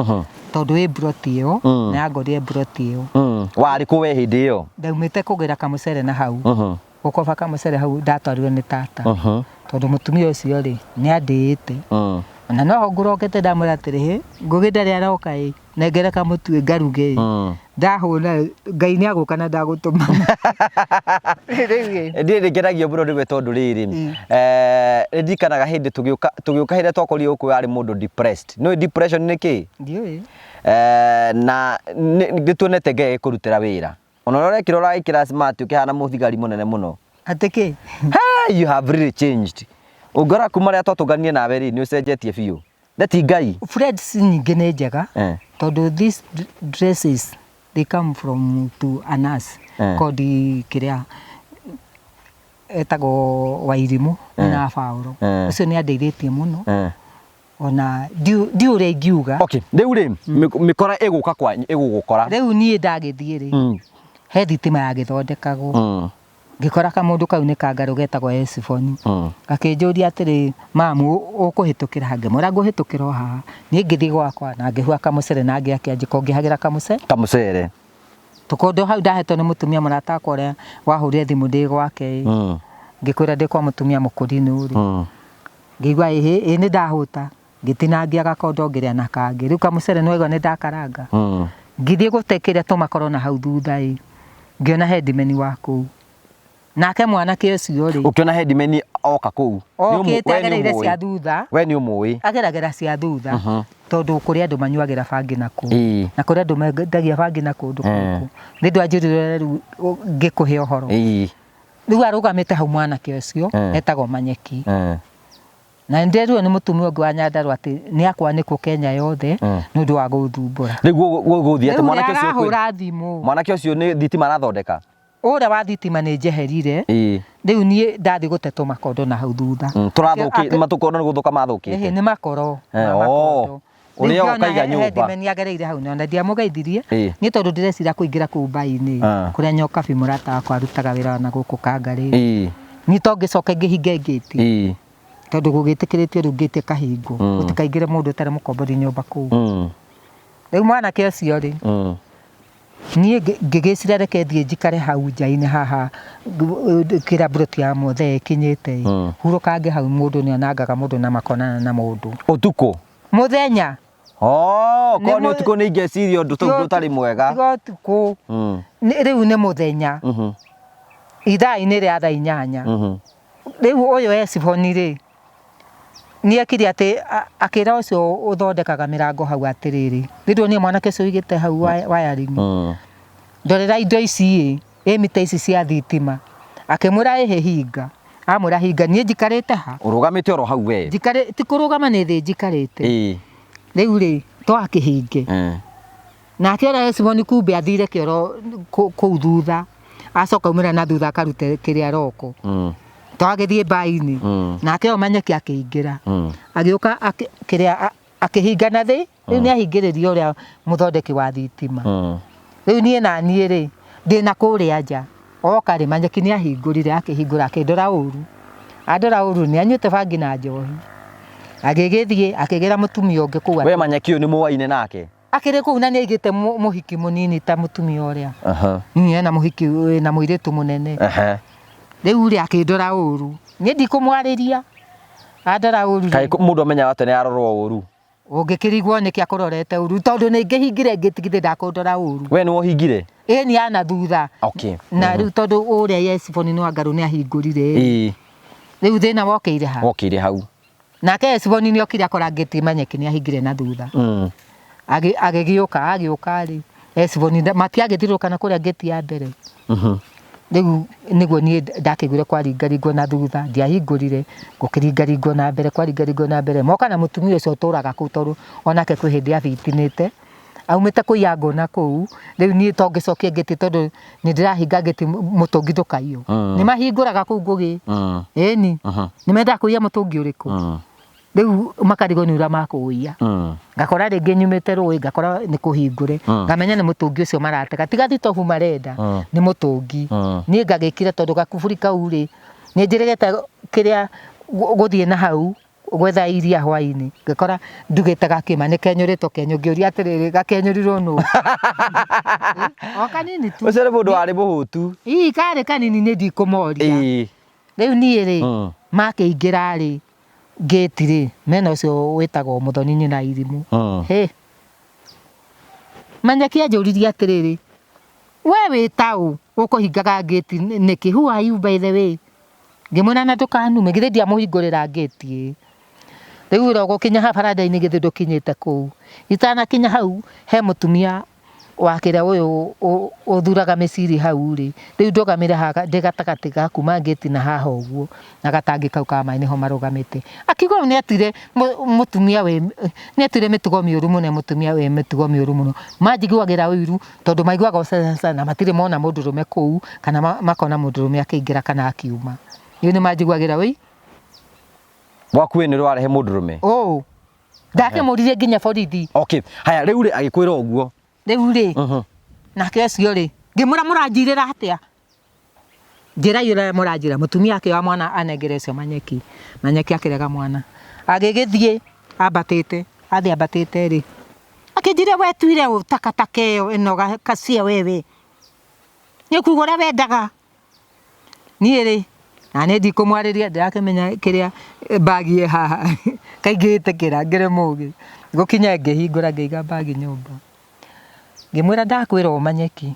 S1: tondũ ĩ mburoti ĩyo na yangorire mburoti ĩyo.
S2: Warĩ kũ we hĩndĩ ĩyo?
S1: Ndaumĩte kũgĩra kamũcere na hau, gũkoba kamũcere hau ndatwarirwo nĩ tata, tondũ mũtumia ũcio rĩ, nĩ andĩĩte. Ona noho ngũrokete ndamwĩra atĩrĩ, "Hĩ, Ngũgĩ ndarĩ aroka ĩ, nengere kamũtu ĩ ngaruge ĩ." Ndahũna Ngai nĩ agũka na ndagũtũma rĩu ĩ.
S2: Niĩ nĩ ngenagio mũno nĩwe tondũ rĩrĩ, nĩ ndirikanaga hĩndĩ tũgĩũka hĩndĩ ĩrĩa twakorire gũkũ warĩ mũndũ depressed. Nĩũĩ depression nĩ kĩĩ?
S1: Ndiũĩ.
S2: Na nĩ tuonete Ngai agĩkũrutĩra wĩra. Ona ũrĩa ũrekĩra ũragĩkĩra smart ũkĩhana mũthigari mũnene mũno.
S1: Atĩ kĩ?
S2: Hey, you have really changed. Ũngĩrora kuma rĩrĩa twatũnganire nawe rĩ, nĩ ũcenjetie biũ. Ndeti Ngai.
S1: Friends nyingĩ nĩ njega tondũ these dresses, they come from to a nurse called kĩrĩa etagwo Wairimũ na Baũrũ. Ũcio nĩ andeithĩtie mũno. Ona ndiũ ũrĩa ingiuga.
S2: Okay, rĩu rĩ, mĩkora ĩgũka kwanyu, ĩgũgũkora.
S1: Rĩu niĩ ndagĩthiĩ rĩ, he thitima yagĩthondekagwo. Ngĩkora kamũndũ kau nĩ kangarũ getagwo Esiboni. Gakĩnjũria atĩrĩ, "Mamu, ũkũhĩtũkĩra?" Ngĩmwĩra, "Ngũhĩtũkĩra o haha." Niĩ ngĩthiĩ gwakwa na ngĩhua kamũcere na ngĩakia njiko ngĩhagĩra kamũcere.
S2: Kamũcere.
S1: Tũkondo hau ndahetwo nĩ mũtumia mũrata wakwa ũrĩa wahũrire thimũ ndĩ gwake ĩ. Ngĩkwĩra ndĩ kwa mũtumia mũkũrinũ rĩ. Ngĩigua ĩhĩ ĩ nĩ ndahũta. Ngĩtinangia gakondo ngĩrĩa na kangĩ. Rĩu kamũcere nĩ waigua nĩ ndakaranga. Ngĩthiĩ gũte kĩrĩa tũmakoro na hau thutha ĩ. Ngĩona headman wa kũu. Nake mwanake ũcio rĩ.
S2: Ũkĩona headman oka kũu.
S1: Okĩte agereire cia thutha.
S2: We nĩ ũmũĩ.
S1: Ageragĩra cia thutha. Tondũ kũrĩ andũ manyuagĩra bangi na kũu. Na kũrĩ andũ mendagia bangi na kũndũ kũu. Nĩ ndwanjĩrire rĩu ngĩkũhe ũhoro. Rĩu arũgamĩte hau mwanake ũcio etagwo Manyeki. Na nĩndĩrirwo nĩ mũtumia ũngĩ wa Nyandarũa atĩ nĩ akwanĩkwo Kenya yothe nĩ ũndũ wa gũthumbũra.
S2: Rĩu gũgũthiĩ atĩ
S1: Rĩu
S2: mwanake ũcio
S1: arahũra thimũ.
S2: Mwanake ũcio nĩ thitima arathondeka?
S1: Ũrĩa wa thitima nĩ njeherire. Rĩu niĩ ndathiĩ gũte tũmakondo na hau thutha.
S2: Tũrathũkĩte, matũkondo nĩ gũthũka mathũkĩte.
S1: Ĩhĩ, nĩ makoro. Ma makondo.
S2: Ũrĩa ũkaiga nyũmba.
S1: Headman agereire hau na ndiamũgeithirie. Niĩ tondũ ndĩrecira kũingĩra kũu mbai-inĩ kũrĩa Nyokabi mũrata wakwa arutaga wĩra na gũkũ Kangarĩ. Niĩ to ngĩcoke ngĩhinge ngĩti. Tondũ gũgĩtĩkĩrĩtio rĩu ngĩti ĩkahingwo. Gũtikaingĩre mũndũ ũtarĩ mũkombori nyũmba kũu. Rĩu mwanake ũcio rĩ, niĩ ngĩgĩciria reke thiĩ njikare hau nja-inĩ haha kĩrĩa mburoti ya Mũthee ĩkinyĩte ĩ. Hurũkange hau, mũndũ nĩ anangaga mũndũ na makonana na mũndũ.
S2: Ũtukũ?
S1: Mũthenya.
S2: Oh, korwo nĩ ũtukũ nĩ ingĩciria ũndũ ta ũtarĩ mwega.
S1: Tiga ũtukũ. Rĩu nĩ mũthenya. Ithaa-inĩ rĩa thaa 8. Rĩu ũyũ Esiboni rĩ, nĩ ekire atĩ akĩra ũcio ũthondekaga mĩrango hau atĩrĩrĩ, nĩ ndonire mwanake ũcio ũigĩte hau wiring. "Ndorera indo ici ĩ, ĩ mita ici cia thitima." Akĩmwĩra, "Ĩhĩ hinga." Amwĩra hinga, niĩ njikarĩte ha?
S2: Ũrũgamĩte oro hau we?
S1: Njikarĩ, ti kũrũgama, nĩ thĩ njikarĩte. Rĩu rĩ, twakĩhinge. Nake ũrĩa Esiboni kumbe athire kĩoro kũu thutha. Acoka aumĩra na thutha akarute kĩrĩa roko. Twagĩthiĩ mbainĩ. Nake ũyũ Manyeki akĩingĩra. Agĩũka kĩrĩa akĩhinga na thĩ. Rĩu nĩ ahingĩrĩria ũrĩa mũthondeki wa thitima. Rĩu niĩ na niĩ rĩ, ndĩna kũrĩa nja. Oka rĩ, Manyeki nĩ ahingũrire, akĩhingũra akĩndora ũru. Andora ũru, nĩ anyuĩte bangi na njohi. Agĩgĩthiĩ akĩgĩra mũtumia ũngĩ kũu.
S2: We Manyeki ũyũ nĩ mũwaine nake?
S1: Akĩrĩ kũu na nĩ aigĩte mũhiki mũnini ta mũtumia ũrĩa. Ena mũhiki na mũirĩtu mũnene. Rĩu rĩ, akĩndora ũru. Niĩ ndikũmwarĩria. Andora ũru
S2: Kaĩ mũndũ amenyaga atĩ nĩ arorwo ũru?
S1: Ũngĩkĩrigwo nĩkĩ akũrorete ũru tondũ nĩ ngĩhingire ngĩtigithĩ ndakũndora ũru.
S2: We nĩ wohingire?
S1: Ĩĩ nĩ ana thutha.
S2: Okay.
S1: Na rĩu tondũ ũrĩa Yesiboni nĩ wangarũ nĩ ahingũrire.
S2: Ĩĩ.
S1: Rĩu thĩna wokĩire ha?
S2: Wokĩire hau.
S1: Nake Yesiboni nĩ okire akora ngĩti Manyeki nĩ ahingire na thutha. Agĩgĩũka agĩũka rĩ Yesiboni matiagĩthirũka na kũrĩa ngĩti ya mbere. Rĩu nĩguo niĩ ndakĩiguire kwaringaringwo na thutha, ndiahingũrire, gũkĩringaringwo na mbere, kwaringaringwo na mbere, moka na mũtumia ũcio ũtũraga kũu tondũ onake kwĩ hĩndĩ abitinĩte, aumĩte kũiya ngũ na kũu, rĩu niĩ to ngĩcokie ngĩti tondũ nĩ ndĩrahinga ngĩti mũtũngi ndũkaiywo. Nĩ mahingũraga kũu ngũgĩ, ĩni, nĩ mendaga kũiya mũtũngi ũrĩkũ? Rĩu makarigwo nĩ ũrĩa makũũiya. Ngakora rĩngĩ nyumĩte rũĩ ngakora nĩ kũhingũre. Ngamenya nĩ mũtũngi ũcio maratega. Tiga thitobu marenda, nĩ mũtũngi. Niĩ ngagĩkira tondũ gakuburi kau rĩ, nĩ njĩrĩgĩte kĩrĩa gũthiĩ na hau gwetha iria hwainĩ, ngĩkora ndugĩte gakima nĩ kenyũrĩtwo kenyũ, ngĩũria atĩrĩrĩ gakenyũrirwo nũ? O kanini tu.
S2: Ũcio nĩ mũndũ warĩ mũhũtu.
S1: Ii karĩ kanini niĩ ndikũmoria. Rĩu niĩ rĩ, makĩingĩra rĩ, ngĩti rĩ, mena ũcio wĩtagwo Mũthoni nyina Irimũ. Hĩ! Manyeki anjũririe atĩrĩrĩ, we wĩ taũ ũkũhingaga ngĩti nĩkĩ? Who are you by the way? Ngĩmwĩra na ndũkanume, githĩ ndiamũhingũrĩra ngĩti ĩ. Rĩu ũrĩa ũgũkinya haha baranda-inĩ githĩ ndũkinyĩte kũu. Itanakinya hau he mũtumia wa kĩrĩa ũyũ ũthuraga mĩciri hau rĩ, rĩu ndũgamire haha ndĩ gatagatĩ ga kuma ngĩti na haha ũguo, na gatangi kau ka maĩ nĩho marũgamĩte. Akiuga ũyũ nĩ atuire mũtumia wĩ, nĩ atuire mĩtugo mĩũru mũno, mũtumia wĩ mĩtugo mĩũru mũno. Manjiguagĩra ũiru tondũ maiguaga ũcaca na matirĩ mona mũndũrũme kũu kana makona mũndũrũme akĩingĩra kana akiuma. Rĩu nĩ manjiguagĩra ũi.
S2: Gwaku we nĩ ũrarehe mũndũrũme?
S1: Ũũ. Ndakĩmũririe nginya borithi.
S2: Okay. Haya rĩu rĩ agĩkwĩra ũguo.
S1: Rĩu rĩ. Nake ũcio rĩ, ngĩmwĩra mũranjirĩra atĩa? Njĩrai ũrĩa mũranjĩra. Mũtumia akĩoya mwana anengere ũcio Manyeki. Manyeki akĩrega mwana. Agĩgĩthiĩ ambatĩte, athiĩ ambatĩte rĩ, akĩnjĩra we tuire ũ takataka ĩyo ĩno kacia wewe. Nĩ ũkuga ũrĩa wendaga. Niĩ rĩ, na niĩ ndikũmwarĩria ndĩrakĩmenya kĩrĩa mbagi ĩ haha kaingĩtĩkĩra ngĩrĩ mũgĩ. Gũkinya ngĩhingũra ngĩiga mbagi nyũmba. Ngĩmwĩra ndakwĩra ũmanye ki.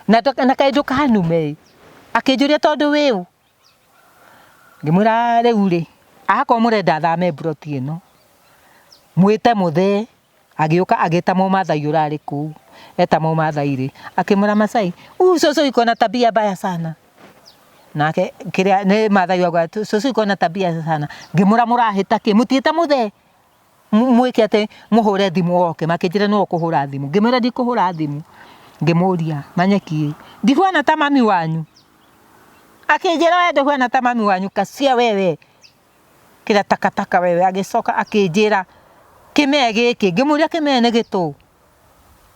S1: Na kaĩ ndũkanume ĩ. Akĩnjũria tondũ wĩ ũ? Ngĩmwĩra rĩu rĩ, akorwo mũrenda thame mburoti ĩno, mwĩte mũthee. Agĩũka agĩta mũmathai ũrarĩ kũu. Eta mũmathai rĩ, akĩmwĩra Masai, huyu cũcũ iko na tabia mbaya sana. Nake kĩrĩa nĩ mathai auga cũcũ iko na tabia sana. Ngĩmwĩra mũrahĩta kĩ? Mũtiĩte mũthee? Mwĩke atĩ mũhũre thimũ oke. Makĩnjĩra nĩwe ũkũhũra thimũ. Ngĩmwĩra ndikũhũra thimũ. Ngĩmũria Manyeki ĩ, ndihuana ta mami wanyu? Akĩnjĩra we ndũhuana ta mami wanyu kacia wewe. Kĩrĩa takataka wewe. Agĩcoka akĩnjĩra kĩmee gĩkĩ, ngĩmũria kĩmee nĩ gĩtũ?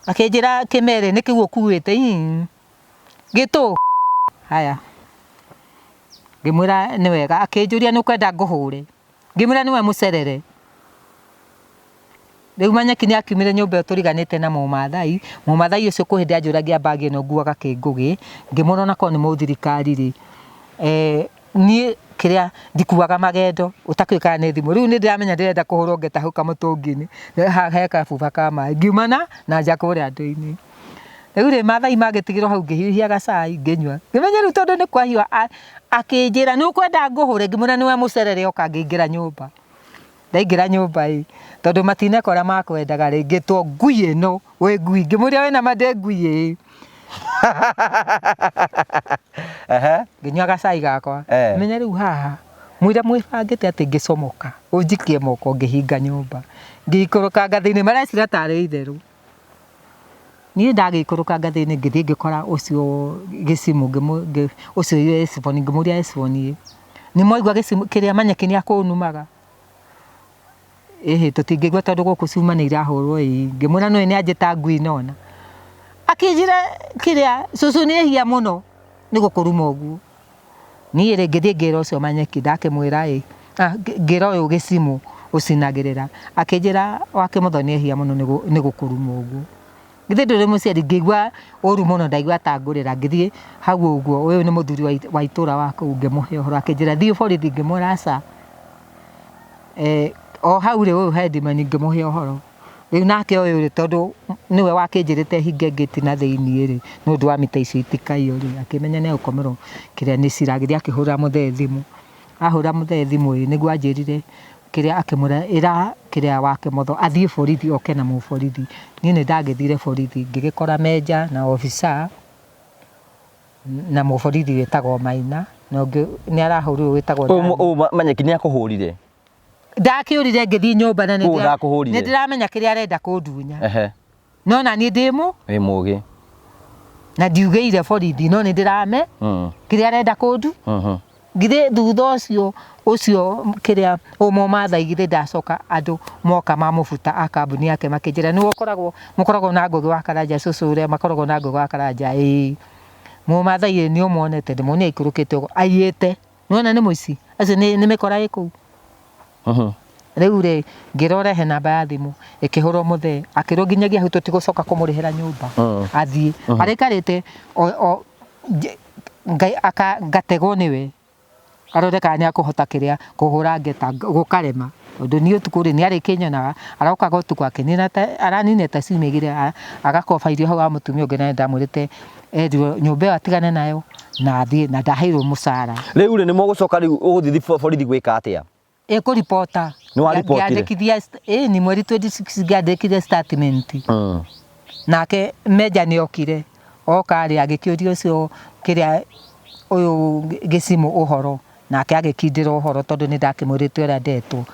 S1: Akĩnjĩra kĩmee rĩ nĩ kĩu ũkuĩte, ii gĩtũ? Haya, ngĩmwĩra nĩ wega, akĩnjũria nĩ ũkwenda ngũhũre? Ngĩmwĩra nĩwe mũcerere. Rĩu Manyeki nĩ akiumire nyũmba ĩyo tũriganĩte na mũmathai, mũmathai ũcio kwĩ hĩndĩ anjũragia mbagi ĩno nguaga kĩ Ngũgĩ, ngĩmwĩra ona korwo nĩ mũthirikari rĩ, niĩ kĩrĩa ndikuaga magendo ũtakĩũĩ kana nĩ thimũ. Rĩu nĩ ndĩramenya ndĩrenda kũhũrwo ngeta hau kamũtũngi-inĩ, haha he kabuba ka maĩ, ngiuma na nja kũrĩa andũ-inĩ. Rĩu rĩ mathai magĩtigĩrwo hau ngĩhiũhia gacai ngĩnyua, ngĩmenya rĩu tondũ nĩ kwahiũha akĩnjĩra nĩ ũkwenda ngũhũre? Ngĩmwĩra nĩwe mũcerere oka ngĩingĩra nyũmba. Ndaingĩra nyũmba ĩ, tondũ matineka ũrĩa makwendaga rĩ, ngĩtwo ngui ĩno, wĩ ngui, ngĩmũria wĩna ma ndĩ ngui ĩĩ. Ngĩnyua gacai gakwa, menya rĩu haha, mũira mwĩbangĩte atĩ ngĩcomoka, ũnjikie moko ngĩhinga nyũmba, ngĩikũrũka ngathĩ-inĩ mareciria tarĩ itherũ. Niĩ ndagĩikũrũka ngathĩ-inĩ ngĩthiĩ ngĩkora ũcio gĩcimũ ũcio Esiboni, ngĩmũria Esiboni ĩ, nĩ mwaigua gĩcimũ kĩrĩa Manyeki nĩ akũnumaga? Ĩhĩ tũtingĩigua tondũ gũkũ cuma nĩ irahũrwo ĩĩ. Ngĩmwĩra nĩũĩ nĩ anjĩta ngui nona. Akĩnjĩra kĩrĩa cũcũ nĩ ehia mũno nĩ gũkũruma ũguo. Niĩ rĩ ngĩthiĩ ngĩra ũcio Manyeki ndakĩmwĩra ĩ, ngĩra ũyũ Gĩcimũ ũcinagĩrĩra, akĩnjĩra Wakĩmũtho nĩ ehia mũno nĩ gũkũruma ũguo. Githĩ ndũrĩ mũciari? Ngĩigua ũru mũno ndaigua ta ngũrĩra, ngĩthiĩ hau ũguo, ũyũ nĩ mũthuri wa itũra wa kũu ngĩmũhe ũhoro, akĩnjĩra thiĩ borithi, ngĩmwĩra aca. O hau rĩ, ũyũ headman ngĩmũhe ũhoro. Rĩu nake ũyũ rĩ, tondũ nĩwe wakĩnjĩrĩte hinge ngĩti na thĩiniĩ rĩ, nĩ ũndũ wa mita icio itikaiywo rĩ, akĩmenya nĩ egũkomerwo kĩrĩa nĩ cira. Agĩthiĩ akĩhũrĩra mũthee thimũ. Ahũrĩra mũthee thimũ ĩ, nĩguo anjĩrire kĩrĩa akĩmwĩra ĩra kĩrĩa wa Kĩmotho athiĩ borithi oke na mũborithi. Niĩ nĩ ndagĩthire borithi ngĩgĩkora menja na officer na mũborithi wĩtagwo Maina na ũngĩ nĩ arahũrirwo wĩtagwo
S2: Ũyũ
S1: Dani.
S2: ũyũ Manyeki nĩ akũhũrire?
S1: Ndakĩũrire ngĩthiĩ nyũmba na nĩ
S2: Ũũ
S1: ndĩra-
S2: ndakũhũrire?
S1: nĩ ndĩramenya kĩrĩa arenda kũndunya.
S2: Ehe.
S1: No na niĩ ndĩ mũ
S2: Wĩ mũgĩ.
S1: na ndiugĩire borithi no nĩ ndĩrame kĩrĩa arenda kũndu. Githĩ thutha ũcio ũcio kĩrĩa ũmũmathai githĩ ndacoka andũ moka mamũbuta a kambuni yake makĩnjĩra nĩwe ũkoragwo mũkoragwo na Ngũgĩ wa Karanja cũcũ ũrĩa makoragwo na Ngũgĩ wa Karanja ĩĩ. Mũmathai ĩ nĩ ũmuonete ndĩmuonire aikũrũkĩte ũguo aiyĩte. Nĩwona nĩ mũici acio nĩ mĩkora ĩ kũu. Rĩu rĩ ngĩrwo rehe namba ya thimũ ĩkĩhũrwo mũthee akĩrwo nginyagia hau tũtigũcoka kũmũrĩhĩra nyũmba athiĩ. Araikarĩte o Ngai aka ngategwo nĩwe arore kana nĩ akũhota kĩrĩa kũhũra ngeta gũkarema tondũ niĩ ũtukũ rĩ nĩ arĩkĩnyonaga arokaga ũtukũ akĩnina ta araninire ta ciumia igĩrĩ agakoba irio hau wa mũtumia ũngĩ na nĩ ndamwĩrĩte erirwo nyũmba ĩyo atigane nayo na athiĩ na ndaheirwo mũcara.
S2: Rĩu rĩ nĩ mũgũcoka rĩu ũgũthiĩ borithi gwĩka atĩa?
S1: Ĩ kũribota.
S2: Nĩ waribotire?
S1: Ngĩandĩkithia ĩ ni mweri 26 ngĩandĩkithia statement. Nake meja nĩ okire oka rĩ agĩkĩũria ũcio kĩrĩa ũyũ gĩcimũ ũhoro nake agĩkindĩra ũhoro tondũ nĩ ndakĩmwĩrĩte ũrĩa ndetwo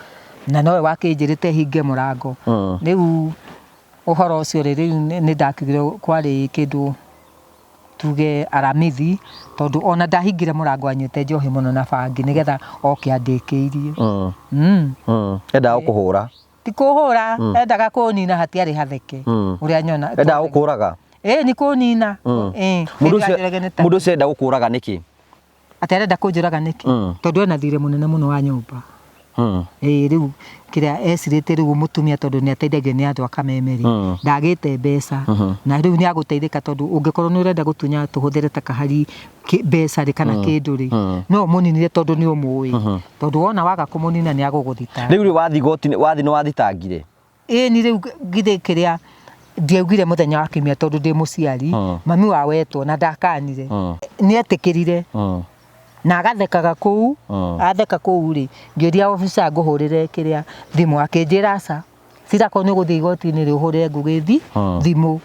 S1: na nowe wakĩnjĩrĩte hinge mũrango. Rĩu ũhoro ũcio rĩ rĩu nĩ ndakiugire kwarĩ kĩndũ tuge aramithi tondũ ona ndahingire mũrango anyuĩte njohi mũno na bangi nĩgetha oke andĩkĩirie.
S2: Endaga gũkũhũra?
S1: Ti kũhũra, endaga kũnina hatiarĩ hatheke ũrĩa nyona.
S2: Endaga gũkũraga?
S1: Ĩĩ nĩ kũnina. Ĩĩ.
S2: Mũndũ ũcio arenda gũkũraga nĩkĩ?
S1: Atĩ arenda kũnjũraga nĩkĩ? Tondũ ena thirĩ mũnene mũno wa nyũmba. Ĩĩ rĩu kĩrĩa ecirĩtie rĩu mũtumia tondũ nĩ ateithagio nĩ andũ a Kameme rĩ, ndagĩte mbeca na rĩu nĩ agũteithĩka tondũ ũngĩkorwo nĩ ũrenda gũtunya tũhũthĩre ta kahari mbeca rĩ kana kĩndũ rĩ, no ũmũninire tondũ nĩ ũmũĩ. Tondũ wona waga kũmũnina nĩ agũgũthitanga.
S2: Rĩu rĩ wathiĩ igoti-inĩ, wathiĩ nĩ wathitangire?
S1: Ĩni rĩu githĩ kĩrĩa ndiaugire mũthenya wa kiumia tondũ ndĩ mũciari, mami wao etwo na ndakanire, nĩ etĩkĩrire na agathekaga kũu, atheka kũu rĩ, ngĩũria officer ngũhũrĩre kĩrĩa thimũ, akĩnjĩra aca, cira akorwo nĩ ũgũthiĩ igoti-inĩ rĩ, ũhũrĩre Ngũgĩ thimũ.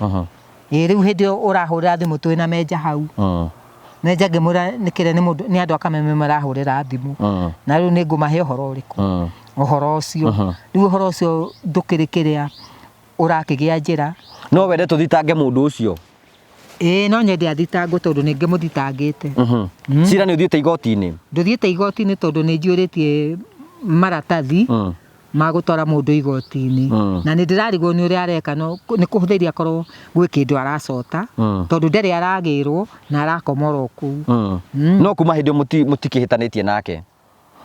S1: Ĩĩ rĩu hĩndĩ ĩyo ũrahũrĩra thimũ twĩna menja hau. Menja ngĩmwĩra nĩ kĩrĩa nĩ mũndũ nĩ andũ a Kameme marahũrĩra thimũ. Na rĩu nĩ ngũmahe ũhoro ũrĩkũ? Ũhoro ũcio. Rĩu ũhoro ũcio ndũkĩrĩ kĩrĩa ũrakĩgĩa njĩra.
S2: No wende tũthitange mũndũ ũcio?
S1: Ĩĩ no nyende athitangwo tondũ nĩ ngĩmũthitangĩte.
S2: Cira nĩ ũthiĩte igoti-inĩ?
S1: Ndũthiĩte igoti-inĩ tondũ nĩ njiyũrĩtie maratathi ma gũtwara mũndũ igoti-inĩ. Na nĩ ndĩrarigwo nĩ ũrĩa areka no nĩ kũhũthĩria akorwo gwĩ kĩndũ aracota tondũ ndarĩ aragĩrwo na arakoma oro kũu.
S2: No kuma hĩndĩ ĩyo mũtikĩhĩtanĩtie nake?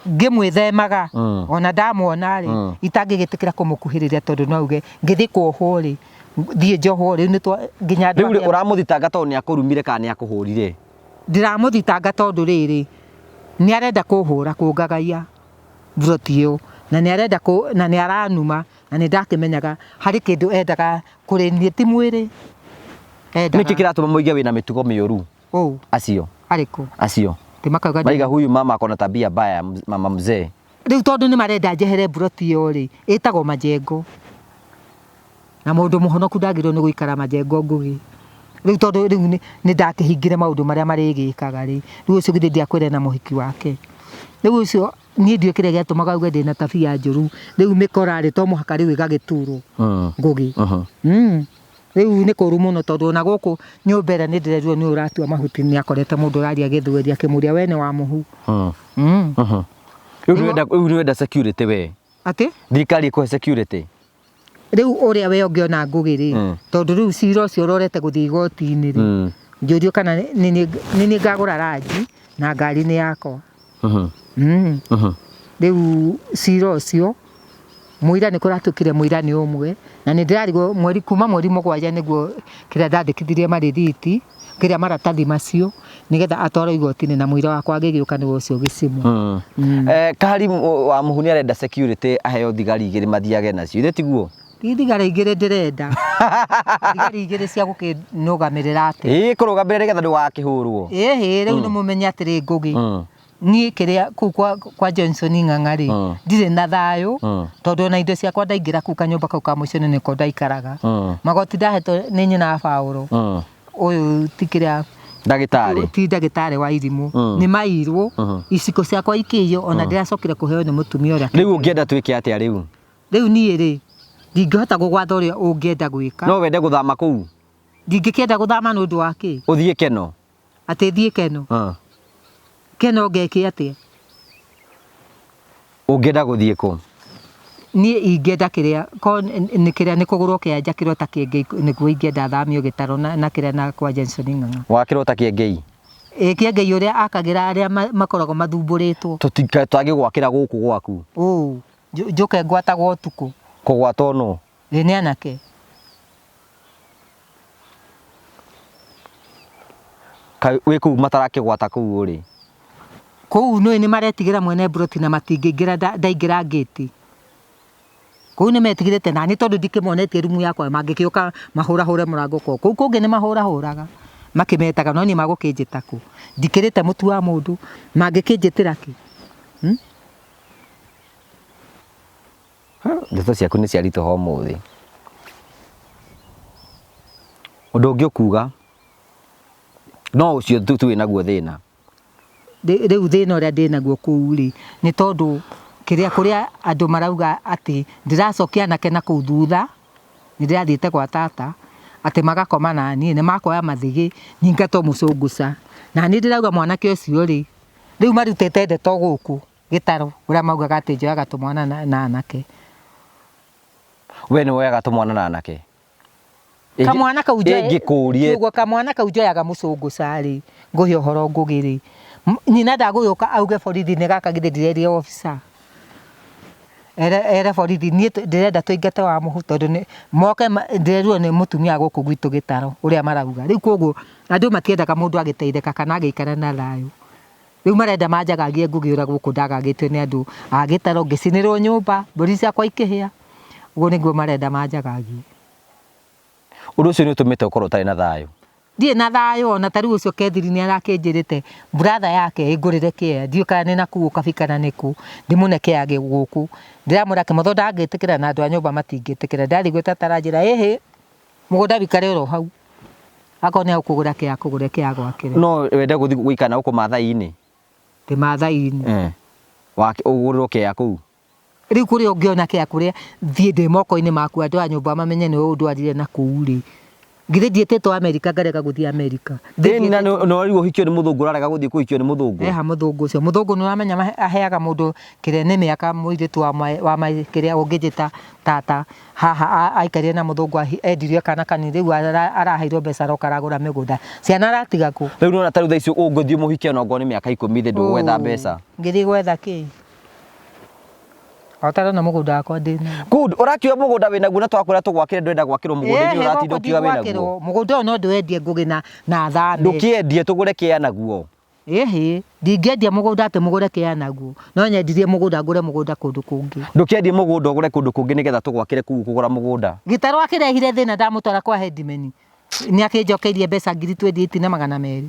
S1: Ngĩmwĩthemaga ona ndamwona rĩ itangĩgĩtĩkĩra kũmũkuhĩrĩria tondũ no auge ngĩthiĩ kuohwo rĩ thiĩ njohwo rĩu nĩ twa nginya
S2: andũ. Rĩu rĩ ũramũthitanga tondũ nĩ akũrumire kana nĩ akũhũrire?
S1: Ndĩramũthitanga tondũ rĩrĩ nĩ arenda kũhũra kũngagaia mburoti ĩyo na nĩ arenda na nĩ aranuma na nĩ ndakĩmenyaga harĩ kĩndũ endaga kũrĩ niĩ ti mwĩrĩ
S2: endaga. Nĩkĩ kĩratũma moige wĩna mĩtugo mĩũru?
S1: Ũũ.
S2: Acio.
S1: Arĩkũ?
S2: Acio.
S1: Ti makauga
S2: Maiga huyu mama akona tabia mbaya mama mzee.
S1: Rĩu tondũ nĩ marenda njehere mburoti ĩyo rĩ, ĩtagwo majengo. Na mũndũ mũhonoku ndagĩrĩirwo nĩ gũikara majengo Ngũgĩ. Rĩu tondũ rĩu nĩ ndakĩhingire maũndũ marĩa marĩgĩkaga rĩ, rĩu ũcio githĩ ndiakwĩra ena mũhiki wake. Rĩu ũcio niĩ ndiũĩ kĩrĩa gĩatũmaga auge ndĩna tabia njũru. Rĩu mĩkora rĩ, to mũhaka rĩu ĩgagĩturwo Ngũgĩ. Rĩu nĩ kũru mũno tondũ ona gũkũ nyũmba ĩrĩa nĩ ndĩrerirwo nĩ ũratua mahuti nĩ akorete mũndũ ũraria gĩthweri akĩmũria we nĩ wa mũhu.
S2: Rĩu nĩ ũrenda security we?
S1: Atĩ?
S2: Thirikari ĩkũhe security?
S1: Rĩu ũrĩa we ũngĩona Ngũgĩ rĩ, tondũ rĩu cira ũcio ũrorete gũthiĩ igoti-inĩ rĩ, ngĩũrio kana nĩ niĩ ngagũra ranji na ngari nĩ yakwa. Rĩu cira ũcio mũira nĩ kũratuĩkire mũira nĩ ũmwe na nĩ ndĩrarigwo mweri kuma mweri mũgwanja nĩguo kĩrĩa ndandĩkithirie marĩthiti Kĩrĩa maratathi macio nĩgetha atwarwo igoti-inĩ na mũira wakwa agĩgĩũka nĩwe ũcio gĩcimũ.
S2: Eh, Kahari wa Mũhu nĩ arenda security aheo thigari igĩrĩ mathiage nacio. Ithe tiguo?
S1: Ti thigari igĩrĩ ndĩrenda. Thigari igĩrĩ cia gũkĩnũgamĩrĩra atĩa?
S2: Ĩĩ kũrũgamĩrĩra nĩgetha ndũgakĩhũrwo.
S1: Ĩhĩ rĩu nĩ mũmenye atĩrĩ Ngũgĩ. Niĩ kĩrĩa kũu kwa, kwa Johnson Ng'ang'a rĩ ndirĩ na thayũ tondũ ona indo ciakwa ndaingĩra kũu kanyũmba kau ka mũico-inĩ nĩko ndaikaraga. Magoti ndahetwo nĩ nyina wa Baũrũ ũyũ ti kĩrĩa
S2: Ndagĩtarĩ.
S1: ti ndagĩtarĩ wa irimũ nĩ mairwo iciko ciakwa ikĩiywo ona ndĩracokire kũheo nĩ mũtumia ũrĩa.
S2: Rĩu ũngĩenda twĩke atĩa rĩu?
S1: Rĩu niĩ rĩ ndingĩhota gũgwatha ũrĩa ũngĩenda gwĩka.
S2: No wende gũthama kũu?
S1: Ndingĩkĩenda gũthama nĩ ũndũ wa kĩ?
S2: Ũthiĩ Keno?
S1: Atĩ thiĩ Keno? Keno ngeke atĩa?
S2: Ũngĩenda gũthiĩ kũ?
S1: Niĩ ingĩenda kĩrĩa ko nĩ kĩrĩa nĩ kũgũrwo kĩa njakĩrwo ta kĩengei nĩguo ingĩenda thamio gĩtarũ na kĩrĩa na kwa Jenson Ng'ang'a.
S2: Wakĩrwo ta kĩengei?
S1: Ĩ kĩengei ũrĩa akagĩra arĩa makoragwo mathumbũrĩtwo.
S2: Tũtangĩgwakĩra gũkũ gwaku?
S1: Ũũ njũke ngwatagwo ũtukũ.
S2: Kũgwatwo nũ?
S1: Ĩ nĩ anake.
S2: Kaĩ wĩ kũu matarakĩgwata kũu ũrĩ?
S1: Kũu nĩũĩ nĩmaretigĩra mwene mburoti na matingĩingĩra ndaingĩra ngĩti. Kũu nĩmetigĩrĩte naniĩ tondũ ndikĩmonetie rumu yakwa mangĩgĩũka mahũrahũre mũrango kũu. Kũu kũngĩ nĩmahũrahũraga makĩmetaga no niĩ magũkĩnjĩta kũ? Ndikĩrĩte mũtu wa mũndũ, mangĩkĩnjĩtĩra kĩ?
S2: Ndeto ciaku nĩ ciaritũha ũmũthĩ. Ũndũ ũngĩ ũkuga no ũcio tu tu wĩnaguo thĩna.
S1: Rĩu thĩna ũrĩa ndĩnaguo kũu rĩ, nĩ tondũ kĩrĩa kũrĩa andũ marauga atĩ ndĩracokia anake na kũu thutha, nĩ ndĩrathiĩte gwa tata, atĩ magakoma naniĩ, nĩ makoya mathĩgĩ nyingatwo mũcũngũca. Na niĩ ndĩrauga mwanake ũcio rĩ, rĩu marutĩte ndeto gũkũ gĩtarũ, ũrĩa maugaga atĩ njoyaga tũmwana na anake.
S2: We nĩ woyaga tũmwana na anake?
S1: Kamwana kau njoe
S2: Ĩngĩkũrie.
S1: Ũguo kamwana kau njoyaga mũcũngũca rĩ, ngũhe ũhoro Ngũgĩ rĩ, nyina ndagũgĩũka auge borithi nĩ gaka githĩ ndirerire officer. Ere, ere borithi niĩ ndĩrenda tũingate wa mũhu tondũ nĩ moke ndĩrerirwo nĩ mũtumia wa gũkũ gwitũ gĩtaro ũrĩa marauga. Rĩu koguo andũ matiendaga mũndũ agĩteithĩka kana agĩikara na thayũ. Rĩu marenda manjagagie Ngũgĩ ũrĩa gũkũ ndagagĩtio nĩ andũ a gĩtaro ngĩcinĩrwo nyũmba, mbũri ciakwa ikĩhĩa. Ũguo nĩguo marenda manjagagie.
S2: Ũndũ ũcio nĩ ũtũmĩte ũkorwo ũtarĩ na thayũ?
S1: Ndirĩ na thayũ ona ta rĩu ũcio Kethiri nĩ arakĩnjĩrĩte brother yake ĩngũrĩre kĩea ndiũĩ kana nĩ nakũu ũkabi kana nĩ kũ ndĩmũne kĩea gũkũ. Ndĩramwĩra kĩmotho ndangĩtĩkĩra na andũ a nyũmba matingĩtĩkĩra. Ndathiĩ gwĩ tata aranjĩra ĩhĩ mũgũnda wĩikare oro hau akorwo nĩ ũkũgũra kĩea kũgũre kĩea gwakĩre.
S2: No wende gũthiĩ gũikara na gũkũ Maathai-inĩ?
S1: Ndĩ Maathai-inĩ.
S2: Eh. Ũgũrĩrwo kĩea kũu?
S1: Rĩu kũrĩa ũngĩona kĩa kũrĩa thiĩ ndĩ moko-inĩ maku andũ a nyũmba mamenye nĩwe ũndwarire na kũu rĩ. Githĩ ndiĩtĩtwo Amerika ngarega gũthiĩ Amerika.
S2: Ĩni na nĩ ũrarigwo ũhikio nĩ mũthũngũ ũrarega gũthiĩ kũhikio nĩ mũthũngũ.
S1: Eha mũthũngũ ũcio. Mũthũngũ nĩ ũramenya aheaga mũndũ kĩrĩa nĩ mĩaka mũirĩtu wa wa kĩrĩa ũngĩnjĩta tata haha aikarire na mũthũngũ endirie kana kanini rĩu araheirwo mbeca aroka aragũra mĩgũnda. Ciana aratiga kũ?
S2: Rĩu nĩwona ta rĩu thaa ici ũngĩthiĩ ũmũhikie ona okorwo nĩ mĩaka ikũmi thĩ ndũgwetha mbeca.
S1: Ngĩthiĩ gwetha kĩ? Otarona mũgũnda wakwa ndĩnaguo.
S2: Good, ũrakiuga mũgũnda wĩnaguo na twakwĩra tũgwakĩre ndũrenda gwakĩrwo mũgũnda-inĩ
S1: Ĩhĩ,
S2: ũratinda
S1: gũkũ
S2: ũkiuga wĩnaguo.
S1: ndigwakĩrwo. Mũgũnda ũyũ no ndĩwendie Ngũgĩ na na thame.
S2: Ndũkĩendie tũgũre kĩea naguo.
S1: Ĩhĩ, ndingĩendia mũgũnda atĩ mũgũre kĩea naguo. No nyendirie mũgũnda ngũre mũgũnda kũndũ kũngĩ.
S2: Ndũkĩendie mũgũnda ũgũre kũndũ kũngĩ nĩgetha tũgwakĩre kũu kũgũra mũgũnda.
S1: Gĩtarũ akĩrehire thĩna ndamũtwara kwa headman. Nĩ akĩnjokeirie mbeca ngiri 28 na 200.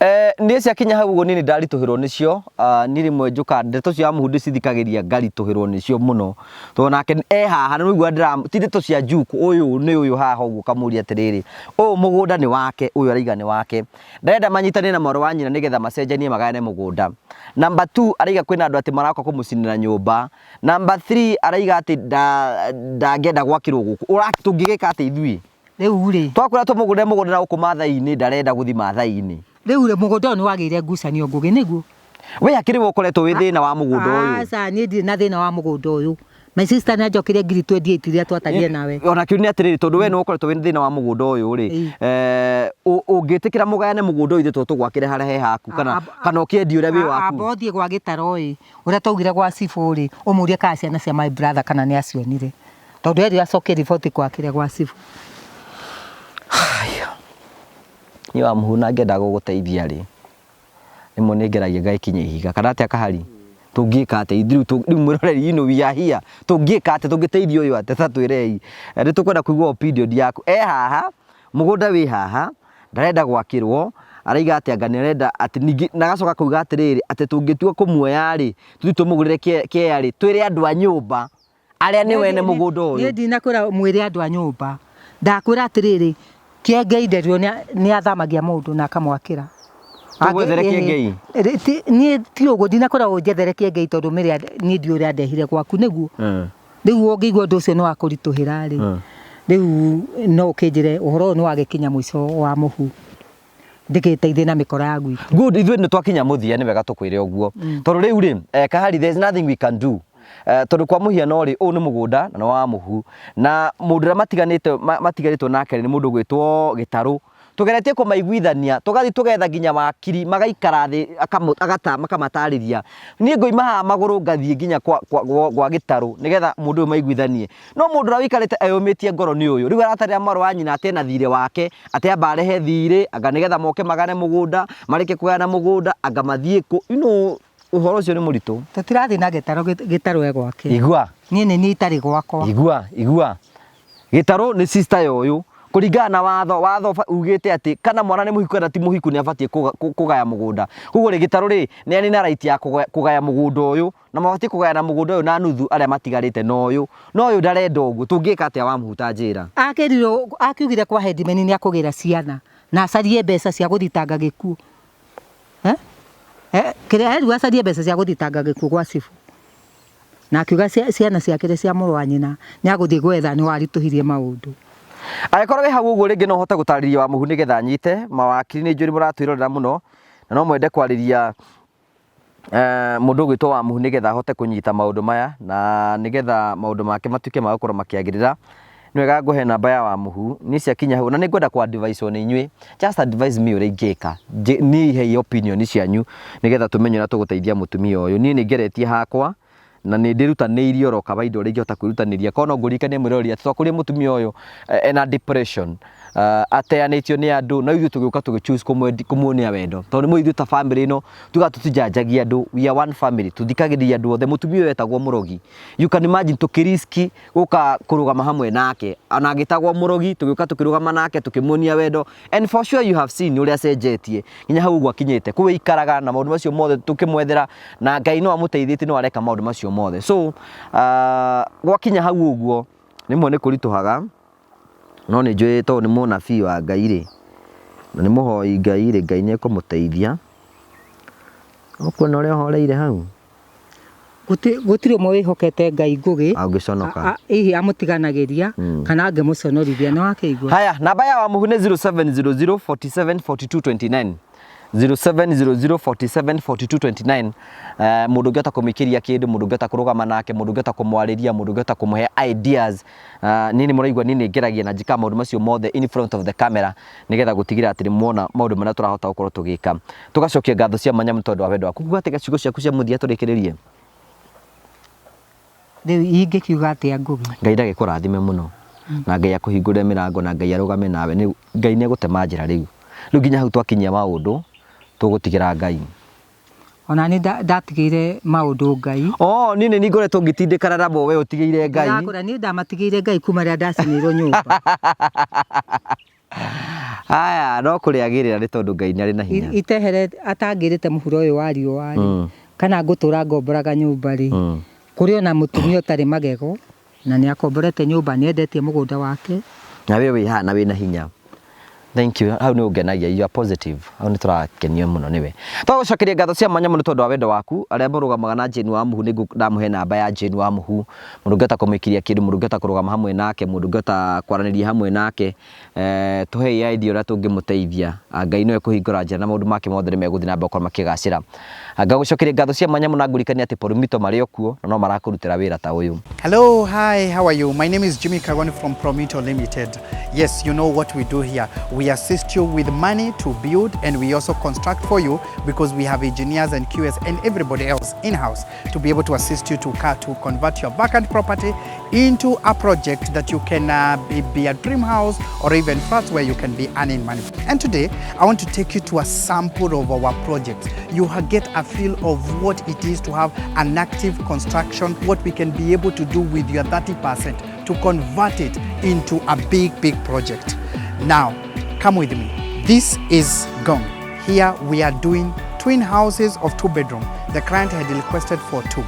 S2: Eh, niĩ ciakinya hau ũguo niĩ nĩ ndaritũhĩrwo nĩcio. Ah, niĩ rĩmwe njũkaga ndeto cia Mũhu ndĩcithikagĩria ngaritũhĩrwo nĩcio mũno. Tondũ nake e haha nĩ ũraigua ndĩra ti ndeto cia Juku ũyũ nĩ ũyũ haha ũguo ũkamũria atĩrĩrĩ, ũyũ mũgũnda nĩ wake, ũyũ araiga nĩ wake. Ndarenda manyitanĩre na mwarĩ wa nyina nĩgetha macenjanie magayane mũgũnda. Number two araiga kwĩna andũ atĩ maroka kũmũcinĩra nyũmba. Number three araiga atĩ ndangĩenda gwakĩrwo gũkũ. Tũngĩgĩka atĩa ithuĩ?
S1: Rĩu rĩ.
S2: Twakwĩra tũmũgũrĩre mũgũnda na gũkũ Maathai-inĩ ndarenda gũthiĩ Maathai-inĩ.
S1: Rĩu rĩ, mũgũnda ũyũ nĩ wagĩire ngucanio Ngũgĩ, nĩguo?
S2: We akĩrĩ we ũkoretwo wĩ thĩna wa mũgũnda ũyũ.
S1: Aca, niĩ ndirĩ na thĩna wa mũgũnda ũyũ. My sister nĩ anjokeria ngiri 28 iria twatarire nawe.
S2: Ona kĩu nĩ atĩrĩrĩ, tondũ we nĩwe ũkoretwo wĩ thĩna wa mũgũnda ũyũ rĩ, ũngĩtĩkĩra mũgayane mũgũnda ũyũ ithuĩ tũgwakĩre harĩa he haku kana kana ũkĩendie ũrĩa wĩ waku?
S1: Amba ũthiĩ gwa gĩtaro ĩ, ũrĩa twaugire gwa cibũ rĩ, ũmũrie kana ciana cia my brother kana nĩ acionire. Tondũ erire acokie riboti kwa kĩrĩa gwa cibũ.
S2: Haya. Niĩ wa mũhu na ngĩenda gũgũteithia rĩ, rĩmwe nĩ ngeragia ngagĩkinya ihiga kana atĩa kahari tũngĩka atĩa ithuĩ rĩu mwĩroreri you know we are here tũngĩka atĩa tũngĩteithia ũyũ atĩa ta twĩrei. Nĩ tũkwenda kũigua opinion yaku e haha mũgũnda wĩ haha ndarenda gwakĩrwo araiga atĩ anga nĩ arenda atĩ ningĩ na agacoka akauga atĩrĩrĩ atĩ tũngĩtua kũmuoya rĩ tũthiĩ tũmũgũrĩre kĩea rĩ twĩre andũ a nyũmba arĩa nĩ wene mũgũnda ũyũ.
S1: Niĩ ndinakwĩra mwĩre andũ a nyũmba, ndakwĩra atĩrĩrĩ, Kĩengei nderirwo nĩ athamagia mũndũ na akamwakĩra.
S2: Tũgwethere Kĩengei?
S1: Niĩ ti ũguo, ndinakwĩra ũnjethere Kĩengei tondũ mĩrĩa niĩ ndiũĩ ũrĩa andehire gwaku nĩguo. Rĩu ũngĩigua ũndũ ũcio nĩ wakũritũhĩra rĩ, rĩu no ũkĩnjĩre ũhoro ũyũ nĩ wagĩkinya mũico wa mũhu. Ndĩgĩteithie na mĩkora ya gwitũ.
S2: Good, ithuĩ nĩ twakinya mũthia nĩ wega tũkwĩre ũguo. Tondũ rĩu rĩ, Kahari there is nothing we can do. Tondũ kwa mũhiano rĩ, ũyũ nĩ mũgũnda na nĩ wa mũhu. Na mũndũ ũrĩa matiganĩte matiganĩtwo nake nĩ mũndũ ũgwĩtwo Gĩtarũ. Tũgeretie kũmaiguithania, tũgathiĩ tũgetha nginya wakiri, magaikara thĩ akamatarĩria. Niĩ ngoima haha magũrũ ngathiĩ nginya kwa, kwa, gwa, gwa Gĩtarũ nĩgetha mũndũ ũyũ maiguithanie. No mũndũ ũrĩa ũikarĩte eyũmĩtie ngoro nĩ ũyũ. Rĩu aratarĩra mwarĩ wa nyina atĩ ena thirĩ wake, atĩ amba arehe thirĩ, anga nĩgetha moke magane mũgũnda, marĩkie kũgayana mũgũnda, anga mathiĩ kũ, you know, ũhoro ũcio nĩ mũritũ.
S1: Tũtirathiĩ na Gĩtarũ, Gĩtarũ e gwake.
S2: Igua.
S1: Niĩ nĩ niĩ itarĩ gwakwa.
S2: Igua, igua. Gĩtarũ nĩ sister ya ũyũ. Kũringana na watho, watho ugĩte atĩ kana mwana nĩ mũhiku kana ti mũhiku nĩ abatiĩ kũgaya mũgũnda. Koguo rĩ, Gĩtarũ rĩ, nĩ arĩ na right ya kũgaya mũgũnda ũyũ, na mabatiĩ kũgayana mũgũnda ũyũ na nuthu arĩa matigarĩte na ũyũ. No ũyũ ndarenda ũguo, tũngĩka atĩa wamũhuta njĩra?
S1: Akĩrirwo, akiugire kwa headman nĩ akũgĩra ciana na acarie mbeca cia gũthitanga gĩkuũ. Eh? Eh, kĩrĩa erirwo acarie mbeca cia gũthitanga gĩkuũ gwa cibũ. Na akiuga ciana ciake cia mũrũ wa nyina nĩ agũthiĩ gwetha nĩ waritũhirie maũndũ.
S2: Angĩkorwo wĩ hau ũguo rĩngĩ no ũhote gũtarĩria Wamũhu nĩgetha anyite, mawakiri nĩ njũĩ nĩ mũratwĩrorera mũno na no mwende kwarĩria mũndũ ũgwĩtwo Wamũhu nĩgetha ahote kũnyita maũndũ maya na nĩgetha maũndũ make matuĩke ma gũkorwo makĩagĩrĩra. Nĩ wega ngũhe namba ya Wamũhu, niĩ ciakinya hau na nĩ ngwenda kũ advise nĩ inyuĩ, just advise me ũrĩa ingĩka, niĩ ihei opinion cianyu nĩgetha tũmenye ũrĩa tũgũteithia mũtumia ũyũ. Niĩ nĩ ngeretie hakwa na nĩ ndĩrutanĩirie oro kawaida ũrĩa ingĩhota kwĩrutanĩria. Korwo no ngũririkanie mwĩroreri atĩ twakũrire mũtumia ũyũ ena depression, ateanĩtio nĩ andũ, no ithuĩ tũgĩũka tũgĩ choose kũmuonia wendo. Tondũ nĩ mũĩ ithuĩ ta family ĩno tugaga tũtijanjagia andũ, we are one family, tũthikagĩrĩria andũ othe. Mũtumia ũyũ etagwo mũrogi, you can imagine tũkĩ risk gũka kũrũgama hamwe nake, ona agĩtagwo mũrogi tũgĩũka tũkĩrũgama nake tũkĩmuonia wendo, and for sure you have seen ũrĩa acenjetie nginya hau ũguo akinyĩte, kũu aikaraga na maũndũ macio mothe tũkĩmwethera, na Ngai no amũteithĩtie no areka maũndũ macio mothe. So gwakinya hau ũguo rĩmwe nĩ kũritũhaga, no nĩ njũĩ tondũ nĩ mũnabii wa Ngai rĩ, na nĩ mũhoi Ngai rĩ, Ngai nĩ ekũmũteithia. Ũkuona ũrĩa ũhoreire hau?
S1: Gũtirĩ ũmwe wĩhokete Ngai Ngũgĩ
S2: Angĩconoka.
S1: Hihi amũtiganagĩria kana angĩmũconorithia nĩ wakĩigua.
S2: Haya, namba ya Wamũhu nĩ 0700 47 42 29. 0700 47 42 29. Mũndũ ũngĩhota kũmũikĩria kĩndũ, mũndũ ũngĩhota kũrũgama nake, mũndũ ũngĩhota kũmwarĩria, mũndũ ũngĩhota kũmũhe ideas. Niĩ nĩ mũraigua niĩ nĩ ngeragia na njĩkaga maũndũ macio mothe in front of the camera nĩgetha gũtigĩrĩra atĩ nĩ muona maũndũ marĩa tũrahota gũkorwo tũgĩka. Tũgacokia ngatho cia mwanya mũno tondũ wa wendo waku. Nguga atĩ ciugo ciaku cia mũthia tũrĩkĩrĩrie.
S1: Rĩu ingĩkiuga atĩa Ngũgĩ?
S2: Ngai ndagĩkũrathime mũno na Ngai akũhingũrĩre mĩrango na Ngai arũgame nawe. Ngai nĩ egũtema njĩra rĩu. Rĩu nginya hau twakinyia maũndũ tũgũtigĩra Ngai.
S1: Ona niĩ ndatigĩire maũndũ Ngai.
S2: Oh, niĩ nĩ niĩ ngoretwo ngĩtindĩkana namo we ũtigĩire Ngai.
S1: Ndĩrakwĩra niĩ ndamatigĩire Ngai kuma rĩrĩa ndacinĩirwo nyũmba.
S2: Haya, no kũrĩagĩrĩra nĩ tondũ Ngai nĩ arĩ na hinya.
S1: Itehere atangĩrĩte mũhuro ũyũ wa riũa rĩ, kana ngũtũra ngomboraga nyũmba rĩ, kũrĩ ona mũtumia ũtarĩ magego na nĩ akomborete nyũmba, nĩ endetie mũgũnda wake.
S2: Na we wĩ haha na wĩna hinya. Thank you. Hau nĩ ũngenagia. You are positive. Hau nĩ tũrakenio mũno nĩwe. Twagũcokeria ngatho cia mwanya mũno tondũ wa wendo waku. Arĩa mũrũgamaga na Jane wa Mũhu nĩ ndamũhe namba ya Jane wa Mũhu. Mũndũ ũngĩhota kũmũikĩria kĩndũ, mũndũ ũngĩhota kũrũgama hamwe nake, mũndũ ũngĩhota kwaranĩria hamwe nake, tũhei idea ũrĩa tũngĩmũteithia. Ngai no ekũhingũra njĩra na maũndũ make mothe nĩ megũthiĩ na mbere gũkorwo makĩgacĩra. Ngagũcokeria ngatho cia mwanya mũno na ngũririkanie atĩ Poromito marĩ o kuo na no marakũrutĩra wĩra ta ũyũ.
S3: Hello, hi, how are you? My name is Jimmy Kagoni from Promito Limited. Yes, you know what we do here. We We assist you with money to build, and we also construct for you because we have engineers and QS and everybody else in-house to be able to assist you to convert your vacant property into a project that you can be a dream house or even flats where you can be earning money. And today, I want to take you to a sample of our projects. You get a feel of what it is to have an active construction, what we can be able to do with your 30% to convert it into a big, big project. Now, come with me. This is Ngong. Here we are doing twin houses of 2-bedroom. The client had requested for 2.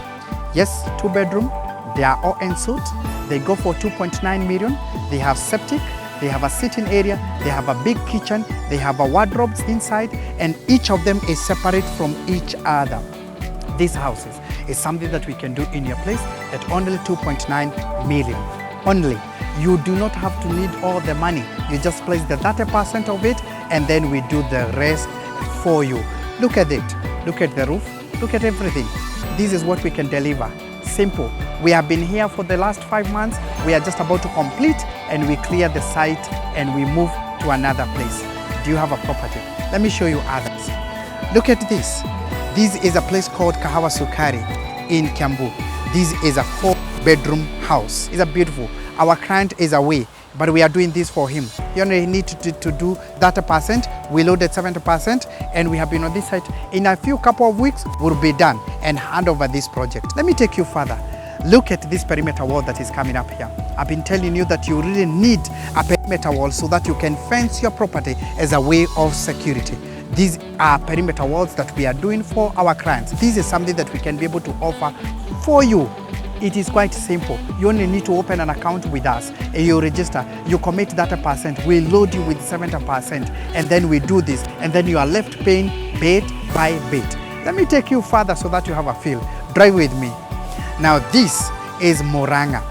S3: Yes, 2-bedroom. They are all en suite. They go for 2.9 million. They have septic. They have a sitting area. They have a big kitchen. They have a wardrobes inside, and each of them is separate from each other. These houses is something that we can do in your place at only 2.9 million. Only. You do not have to need all the money. You just place the 30% of it, and then we do the rest for you. Look at it. Look at the roof. Look at everything. This is what we can deliver. Simple. We have been here for the last 5 months. We are just about to complete, and we clear the site and we move to another place. Do you have a property? Let me show you others. Look at this. This is a place called Kahawa Sukari in Kiambu. This is a 4-bedroom house. It's a beautiful. Our client is away, but we are doing this for him. He only need to do 30%. We loaded 70%, and we have been on this site. In a few couple of weeks, we'll be done and hand over this project. Let me take you further. Look at this perimeter wall that is coming up here. I've been telling you that you really need a perimeter wall so that you can fence your property as a way of security. These are perimeter walls that we are doing for our clients. This is something that we can be able to offer for you. It is quite simple. You only need to open an account with us and you register. You commit that percent. We load you with 70%, and then we do this, and then you are left paying bit by bit. Let me take you further so that you have a feel. Drive with me. Now this is Muranga.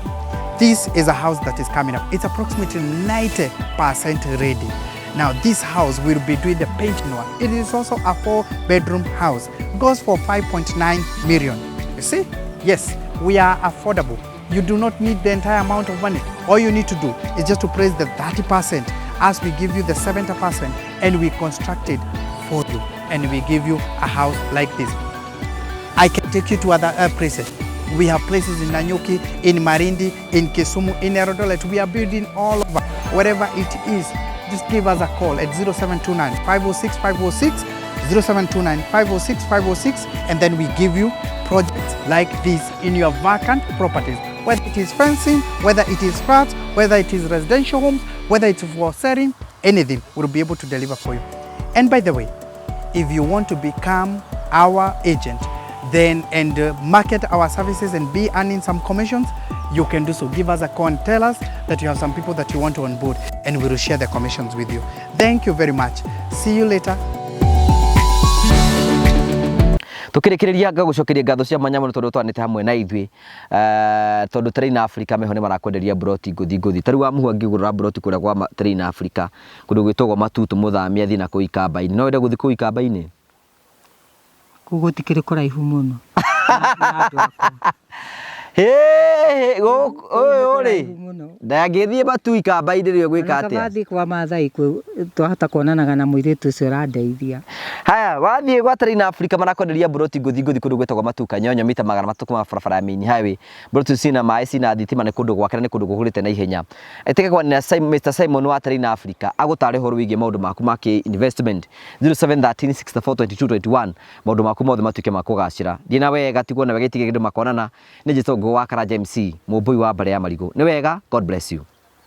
S3: This is a house that is coming up. It's approximately 90% ready. Now this house will be doing the painting work. It is also a 4-bedroom house. Goes for 5.9 million. You see? Yes, we are affordable. You do not need the entire amount of money. All you need to do is just to press the 30% as we give you the 70%, and we construct it for you, and we give you a house like this. I can take you to other places. We have places in Nanyuki, in Marindi, in Kisumu, in Eldoret. We are building all over. Wherever it is, just give us a call at 0729 506 506, 0729 506 506, and then we give you projects like this in your vacant properties. Whether it is fencing, whether it is flats, whether it is residential homes, whether it's for selling, anything, we'll be able to deliver for you. And by the way, if you want to become our agent, then and market our services and be earning some commissions, you can do so. Give us a call and tell us that you have some people that you want to onboard, and we will share the commissions with you. Thank you very much. See you later.
S2: Tukirikiria ngagucokeria ngatho cia mwanya muno tondu twanite hamwe na ithuĩ, tondu Terrain Africa meho nĩ marakwenderia broti ngũthi ngũthi. Ta rĩu wa mũhu angĩgũrĩra broti kũrĩa gwa Terrain Africa kũndũ gwĩtagwo Matutu mũthami athiĩ na kũu Ikamba-inĩ. No wende gũthiĩ kũu Ikamba-inĩ?
S1: Kũu gũtikĩrĩ kũraihu mũno.
S2: Ũyũ rĩ ndangĩthiĩ Matu Ikamba-inĩ rĩ ũgwĩka atĩa?
S1: Wathiĩ kwa Maathai twahota kuonanaga na mũirĩtu ũcio ũrandeithia.
S2: Haya, wathiĩ gwa Terrain Africa marakwenderia broti ngũthi ngũthi kũndũ gwĩtagwo Matu Kanyonyo mita 300 kuma barabara ya main highway. Broti cina maĩ cina thitima, nĩ kũndũ gwake na nĩ kũndũ kũhũrĩte na ihenya. Ĩtĩka kwa na Mr Simon wa Terrain Africa agũtare ũhoro wĩgiĩ maũndũ maku ma kĩ investment 0713 64 22 21, maũndũ maku mothe matuĩke ma kũgacĩra. Thiĩ na wega, tigwo na wega, itige kĩndũ makonana. Nĩ njĩtwo Ngũgũ wa Karanja MC, mũmbũi wa mbare ya marigũ. Nĩ wega, God bless you.